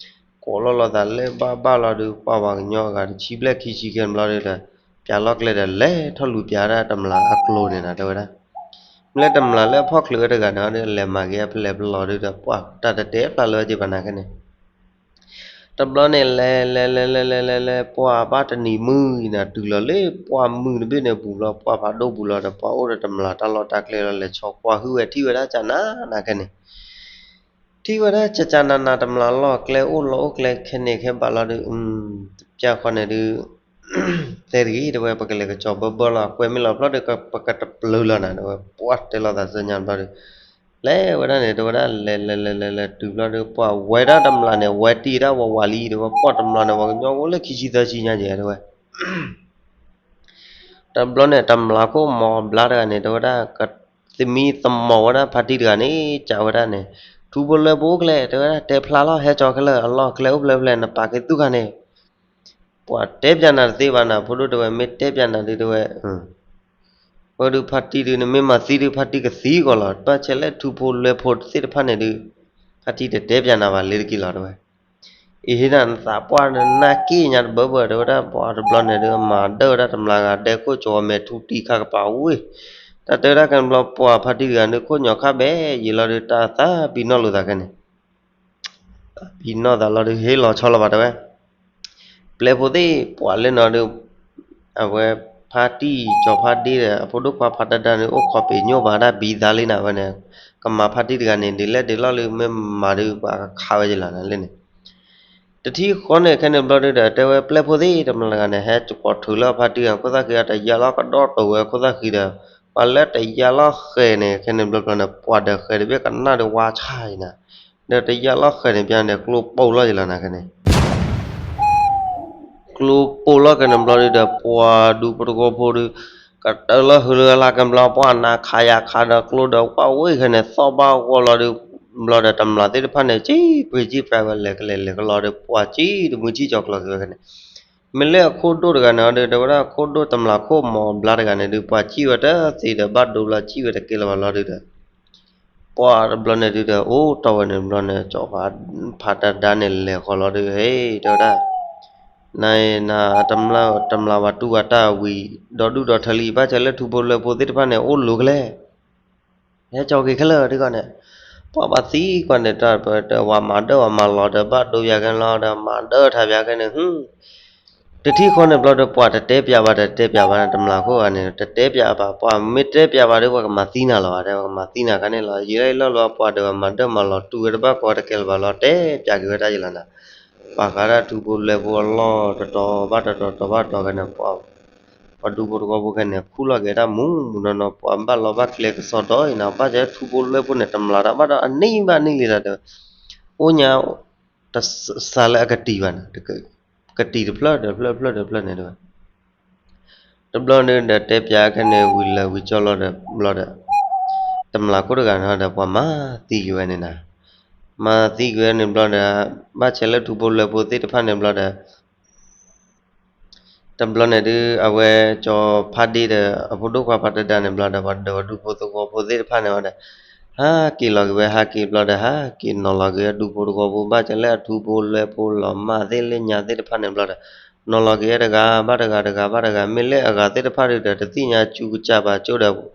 ကိးလီၤလိာ်သးလၢဘၣ်ဘၣ်လီၤဒုး ပှၤပှၤကညီအဂၤတဆံဘျဲၣ်ခံဆံခဲန့ၣ်ဘျီဒုးဒီး ပၠးလီၢ်ကျဲဒီး လဲၤထီၣ်လူၤပၠးဒၣ်တမျၢ်အကျိၤန့ၣ်နၤ တဲဝဲဒၣ် မ့ၢ်လၢတမျၢ်လၢအဖီၣ်ချုးဝဲတဂၤန့ၣ်ဒီး လဲၤမၤက့ၤအဖဲလဲၣ်ပလီၢ်ဒုးဒီး ပှၤတၢ်တတဲဖျါလၢၤဝဲက့ၤဘၣ်နၤခဲန့ၣ် တဘျီန့ၣ် လဲၤလဲၤလဲၤလဲၤလဲၤလဲၤလဲၤ ပှၤဘၣ်တနံၤမုၢ်နၤ တုၤလီၤလၢပှၢ်မုၢ်တဘ့ၣ်န့ၣ်ပူၤဘျီ ပှၢ်ဖးဒိၣ်ပူၤလီၤဒီး ပှၤအိၣ်ဒီးတမျၢ်တၢ်လီၢ်တၢ်ကျဲလီၤ လဲၤဆီကွၢ်ဟုၣ်ဝဲထံၣ်ဝဲဒၣ်ကနၤနၤခဲန့ၣ် ထံၣ်ဝဲဒၣ်ကကနၤနၤ တမျၢ်လီၢ်ကျဲအိၣ်လီၤအိၣ်ကျဲခဲန့ၣ်ခဲဘၣ်လီၤဒုး တပျၢ်ဃီန့ၣ်ဒုး တဲတဂ့ၤ တဲဝဲ ပကလဲၤကစီၤဘၢဘၢလီၤ ကွဲမ့ၢ်လီၤဖျီၣ်ဒီး ပကတပျၢၤလီၤနၤ တဲဝဲ ပှၤတဲလိာ်သးစၢညါဘျီဒုး လဲၤဝဲဒၣ်န့ၣ် တဲဝဲဒၣ် လဲၤလဲၤလဲၤလဲၤလဲၤတုၤဘျီဒုး ပှၤဝဲဒၣ်တမျၢ်န့ၣ် ဝဲတံၢ်ဒၣ်ဝးဝးလံ တဲဝဲ ပှၤတမျၢ်န့ၣ် ပှၤကညီဖိလၢခံဆံသၢဆံညါကဲ တဲဝဲ တဘျီန့ၣ် တမျၢ်ခိၣ်မီၤဘျါတဂၤန့ၣ် တဲဝဲဒၣ် ကသမံသမိးဝဲဒၣ်ဖါတံၢ်တဂၤန့ၣ် စံးဝဲဒၣ်န့ၣ် ထူဖိလွဲဖိအိၣ်ကျဲ တဲဝဲဒၣ် တဲဖျါလီၤ ဟဲကၠီခဲလၢာ် အလီၢ်အကျဲအိၣ်ဖျဲၣ်ဖျဲၣ် နပာ်က့ၤသုခါန့ၣ် ပှၤတဲပၠးနၤတသ့ဘၣ်နၤ ဖိဒိၣ်တဲဝဲ မ့ၢ်တဲပၠးနၤဒုးတဲဝဲ ဝဲဒုးဖါတံၢ်ဒုး နမ့ၢ်မၤသံဒုး ဖါတံၢ်ကသံကွံာ်လီၤ ဘၣ်ဆဲးလၢထူဖိလွဲဖိသ့ၣ်တဖၣ်န့ၣ်ဒုး ဖါတံၢ်တတဲပၠးနၤဘၣ်လၢတက့ၢ်လီၤ တဲဝဲ အံၤဟ့ၣ်နၤနသးပှၢ်နနာ်က့ၢ်ညါတဘၢဘၢ တဲဝဲဒၣ် ပှၤတဘျီန့ၣ်ဒုး မၤဒၢဝဲဒၣ်တမျၢ်ဂၤ ဒဲခိၣ်ကၠီမဲာ်ထူတံၢ်ခါကပၤဝံၤ တၢ်တဲဝဲဒၣ်ခဲန့ၣ်ဘျီ ပှၤဖါတံၢ်တဂၤဒုး ခိၣ်ညီခါဘဲယံာ်လီၤဒုး တၢ်သးပ့ၤနီၣ်လိာ်သးခဲန့ၣ် သးပ့ၤနီၣ်သးလီၤဒုး ဟ့ၣ်လီၤဆီလီၤဘၣ်တဲဝဲ ပျဲၢ်ဖိသ့ၣ် ပှၤလၢနီၤဒုး အဝဲဖါတံၢ် ကၠီဖါဒ့ဒီး အဖိဒိၣ်ခွါဖါတဒါန့ၣ် အိၣ်ခိးပ့ၤညိၣ်ဘၣ်ဒၣ်ဘံသးလံနၤဝဲန့ၣ် ကမၤဖါတံၢ်တဂၤန့ၣ် ဒ်လဲၣ်ဒ်လဲၣ်လၢမ့ၢ်မၤဒုး ပှၤကခးဝဲယလီၤနၤလၢန့ၣ် တထံၣ်ဃီန့ၣ် ခဲန့ၣ်ဘျီဒုးဒီး တဲဝဲပျဲၢ်ဖိသ့ၣ် တမျၢ်တဂၤန့ၣ် ဟဲကိးထုးလၢဖါတံၢ်အခိၣ်သၣ်ဃံ အတယၢ်လီၤကဒီၣ်တိာ်ဝဲအခိၣ်သၣ်ဃံဒီး ပှၤလၢတယၢ်လီၤဃဲၤန့ၣ် ခဲန့ၣ်ဘျီဘျီန့ၣ် ပှၤဒီးဃဲၤတဘ့ၣ်ကနၣ်ဒုးဝါဆၣ်အံၤနၤ ဒီးတယၢ်လီၤဃဲၤန့ၣ် ပျဲၢ်န့ၣ် ကျိပိၢ်လီၤယလီၤနၤခဲန့ၣ် ကျိပိၢ်လီၤခဲန့ၣ်ဘျီဒုးဒီး ပှၤဒူဖိတဝီဖိဒုး ကတၢၢ်လၢဟုလၢလၢကဘျီ ပှၤနးခးယၤခးဒီးကျိဒီးဝၣ်ဝ့ၢ်ခဲန့ၣ် သီၣ်ဘၣ်ဂီၢ်လီၤဒုး, ဘျီဒီးတမျးသ့ၣ်တဖၣ်န့ၣ် ကံၣ်ပြံကံၣ်ပြါဝဲ လဲၤကလဲၤလဲၤကလီၤဒီး ပှၤကံၣ်တမုၢ်ကံၣ်ကၠီၤကျီၤက့ၤဝဲခဲန့ၣ်, မ့ၢ်လၢအခိၣ်ဒိၣ်တဂၤန့ၣ်ဒီး တဲဝဲဒၣ်အခိၣ်ဒိၣ်တမျးခိၣ်မီၤဘျါတဂၤန့ၣ်ဒုး ပှၤကံၣ်ဝဲတသ့ဒီး ဘၣ်ဒိဘျီကံၣ်ဝဲတကဲလၢၤဘၣ်လီၤဒုးဒီး ပှၤတဘျီန့ၣ်ဒုးဒီး အိၣ်တီၢ်ဝဲန့ၣ်ဘျီန့ၣ် ကၠီၤဖးတဒါန့ၣ် လဲၤဃီၤလီၤဒုး ဟ့ၣ် တဲဝဲဒၣ်, နၤအံၤနၤ တမျး တမျးဝဲတူၢ်ဝဲတၢ်ဝံၤ ဒီဒူၣ်ဒီထၢလံ ဘၣ်ဆၣ်လၢထူဖိလွဲဖိသ့ၣ်တဖၣ်န့ၣ် အိၣ်လိၤကလဲၣ် ဟဲကၠီၤက့ၤခဲလၢာ်ဒ်ဂီၢ်န့ၣ်, ပှၤဘၣ်သံကွၢ်န့ၣ် တၢ်ပဝဲမၤဒၢဝဲမၤလီၤဒီး ဘၣ်ဒိယၤကဲလီၤဒီး မၤဒၢထါဘၣ်ကဲန့ၣ် တထံၣ်ဃီန့ၣ်ဘျီဒီး ပှၤတတဲပၠးဘၣ် တတဲပၠးဘၣ်န့ၣ် တမျးခိၣ်ဂၤန့ၣ် တတဲပၠးဘၣ်, ပှၤမ့ၢ်တဲပၠးဘၣ်ဒီး ပှၤကမၤသံနၤလီၤဘၣ် တဲ ပှၤကမၤသံနၤခါန့ၣ်လီၤ. ယံာ်လၢယလီၢ်လီၤ ပှၤဒၢးဝဲမၤဒၢမၤလီၤ တူၢ်ဝဲတဘၣ်ကီတကဲလၢၤဘၣ်လီၤ တဲပၠးက့ၤဝဲဒၣ်ယလီၤနၤ. ပှၤဃးဒၣ်ထူဖိလွဲဖိအလီၢ်တတီၤဘၣ်တတီၤ တတီၤဘၣ်တတီၤကဲန့ၣ် ပှၤ ပှၤဒူဖိတဝီဖိခဲန့ၣ် ခူၣ်လီၤက့ၤတၢ်မူးမူးနီၢ်နီၢ် ပှၤဘၣ်လီၤဘၣ်ကျဲကစီဒီအံၤနၤ ဘၣ်ဆၣ်လၢထူဖိလွဲဖိန့ၣ် တမျးတၢ်ဘၣ်ဒီး အနံၣ်ဘၣ်နံၣ်လံတၢ်တဲဝဲ, အိၣ်ညါ တစးလၢအကတံၤဘၣ်န့ၣ်, ကတံၤတဖျၢၣ်ဒီးဖျၢၣ် ဖျၢၣ်ဒီးဖျၢၣ်န့ၣ်တဲဝဲ တဘျီန့ၣ်ဒီး တဲပၠးခဲန့ၣ် ဝံၤလၢာ်ဝံၤကၠီလီၤဒီး ဘျီဒီး တမျးခိၣ်တဂၤန့ၣ်ဒီး ပှၤမၤသံက့ၤဝဲန့ၣ်နၤ, မၤသံက့ၤဝဲန့ၣ်ဘျီဒီး ဘၣ်ဆၣ်လၢထူဖိလွဲဖိသ့ၣ်တဖၣ်န့ၣ်ဘျီဒီး တဘျီန့ၣ်ဒုး အဝဲကၠီၤဖးဒ့ဒီး အဖိဒိၣ်ခွါဖးတဒါန့ၣ်ဘျီဒီး ပှၤဒၢးဝဲဒူဖိသဝီဖိသ့ၣ်တဖၣ်န့ၣ်ဝဲဒီး ဟးက့ၤလီၤက့ၤဝဲ ဟးက့ၤဘျီဒီး ဟးက့ၤနီၤလီၤက့ၤဝဲဒူဖိတဝီဖိ ဘၣ်ဆၣ်လၢအထူဖိလွဲဖိလီၤ မၤသ့ၣ်လၢညါသ့ၣ်တဖၣ်န့ၣ်ဘျီဒီး နီၤလီၤက့ၤဝဲတဂၤဘၣ်တဂၤ တဂၤဘၣ်တဂၤ မ့ၢ်လၢအဂၤသ့ၣ်တဖၣ်ဒုးဒီး တသ့ၣ်ညါကၠူကစၢ်ဘၣ်ကၠိဒီး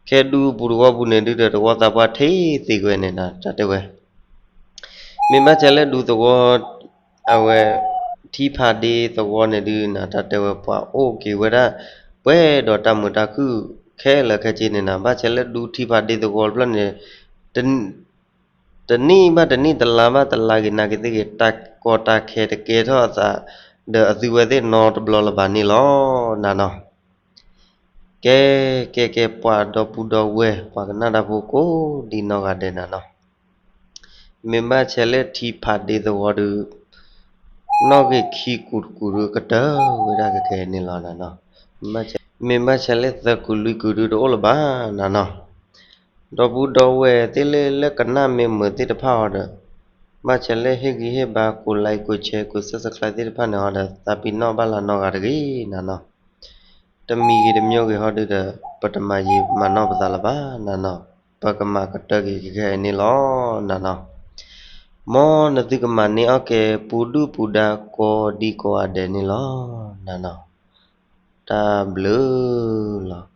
ခဲဒူပူၤတဝီပူၤန့ၣ်ဒုးဒီး တဝီသးပှၢ်ထံသ့ကွဲန့ၣ်နၤ တၢ်တဲဝဲ မ့ၢ်ဘၣ်ဆၣ်လၢဒူသဝီ အဝဲ ထံဖးဒ့သဝီန့ၣ်ဒုးနၤ တၢ်တဲဝဲပှၤအိၣ်က့ၤဝဲဒၣ် ပှဲၤဒီးတၢ်မုာ်တၢ်ခုၣ်ခဲလၢာ်ခဲဆ့န့ၣ်နၤ ဘၣ်ဆၣ်လၢဒူထံဖးဒ့သဝီတဖျၢၣ်န့ၣ် တနံၣ်ဘၣ်တနံၣ် တလါဘၣ်တလါဂ့ၤ နာ်က့ၤသ့ၣ်ဂ့ၤ တၢ်ကီတၢ်ခဲတကဲထီၣ်အသး ဒီးအသုဝဲသ့ၣ်နီတဘျီလၢၤဘၣ်န့ၣ်လီၤ နၤနီၤ ကဲ ကဲ ကဲ ပှၤဒီပုၢ်ဒီဝဲၢ် ပှၤကနၣ်တၢ်ဖိကိးဒံနီၢ်ဂၤဒဲးနၤနီၤ, မ့ၢ်ဘၣ်ဆၣ်လၢထံဖးဒ့သဝီဒုး နီၣ်ဂံၢ်ခံကူာ်တကူာ်ဒုး ကတၢၢ်ဝဲဒၣ်ကကဲန့ၣ်လီၤနၤနီၤ, မ့ၢ်ဘၣ်ဆၣ်လၢသၢကူာ်လွံၢ်ကူာ်ဒုး တအိၣ်လၢၤဘၣ်နၤနီၤ, ဒီပုၢ်ဒီဝဲၢ်သ့ၣ်လၢ လၢကနၣ်မ့ၢ်မုာ်သ့ၣ်တဖၣ်အီၤဒီး ဘၣ်ဆၣ်လၢဟ့ၣ်ဂံၢ်ဟ့ၣ်ဘါ ကိး like ကိး share ကိး subscribe သ့ၣ်တဖၣ်န့ၣ်အီၤဒီး သးပ့ၤနီၣ်ဘၣ်လၢနီၢ်ဂၤတဂ့ၤနၤနီၤ, တမံၤဂ့ၤတမံၤဂ့ၤဟီဒုးဒီး ပတမၤယံာ်မၤနီၢ်ပသးလၢၤဘၣ်နၤနီၤ, ပကမၤကတၢၢ်က့ၤကကဲအံၤန့ၣ်လီၤနၤနီၤ, မ်နသုကမၤန့ၢ်အီၣ်ကဲ ပူၤဒုၣ်ပူၤဒါကိးဒံကိးဂၤဒဲးန့ၣ်လီၤနၤနီၤ, တၢ်ဘျုးလီၤ.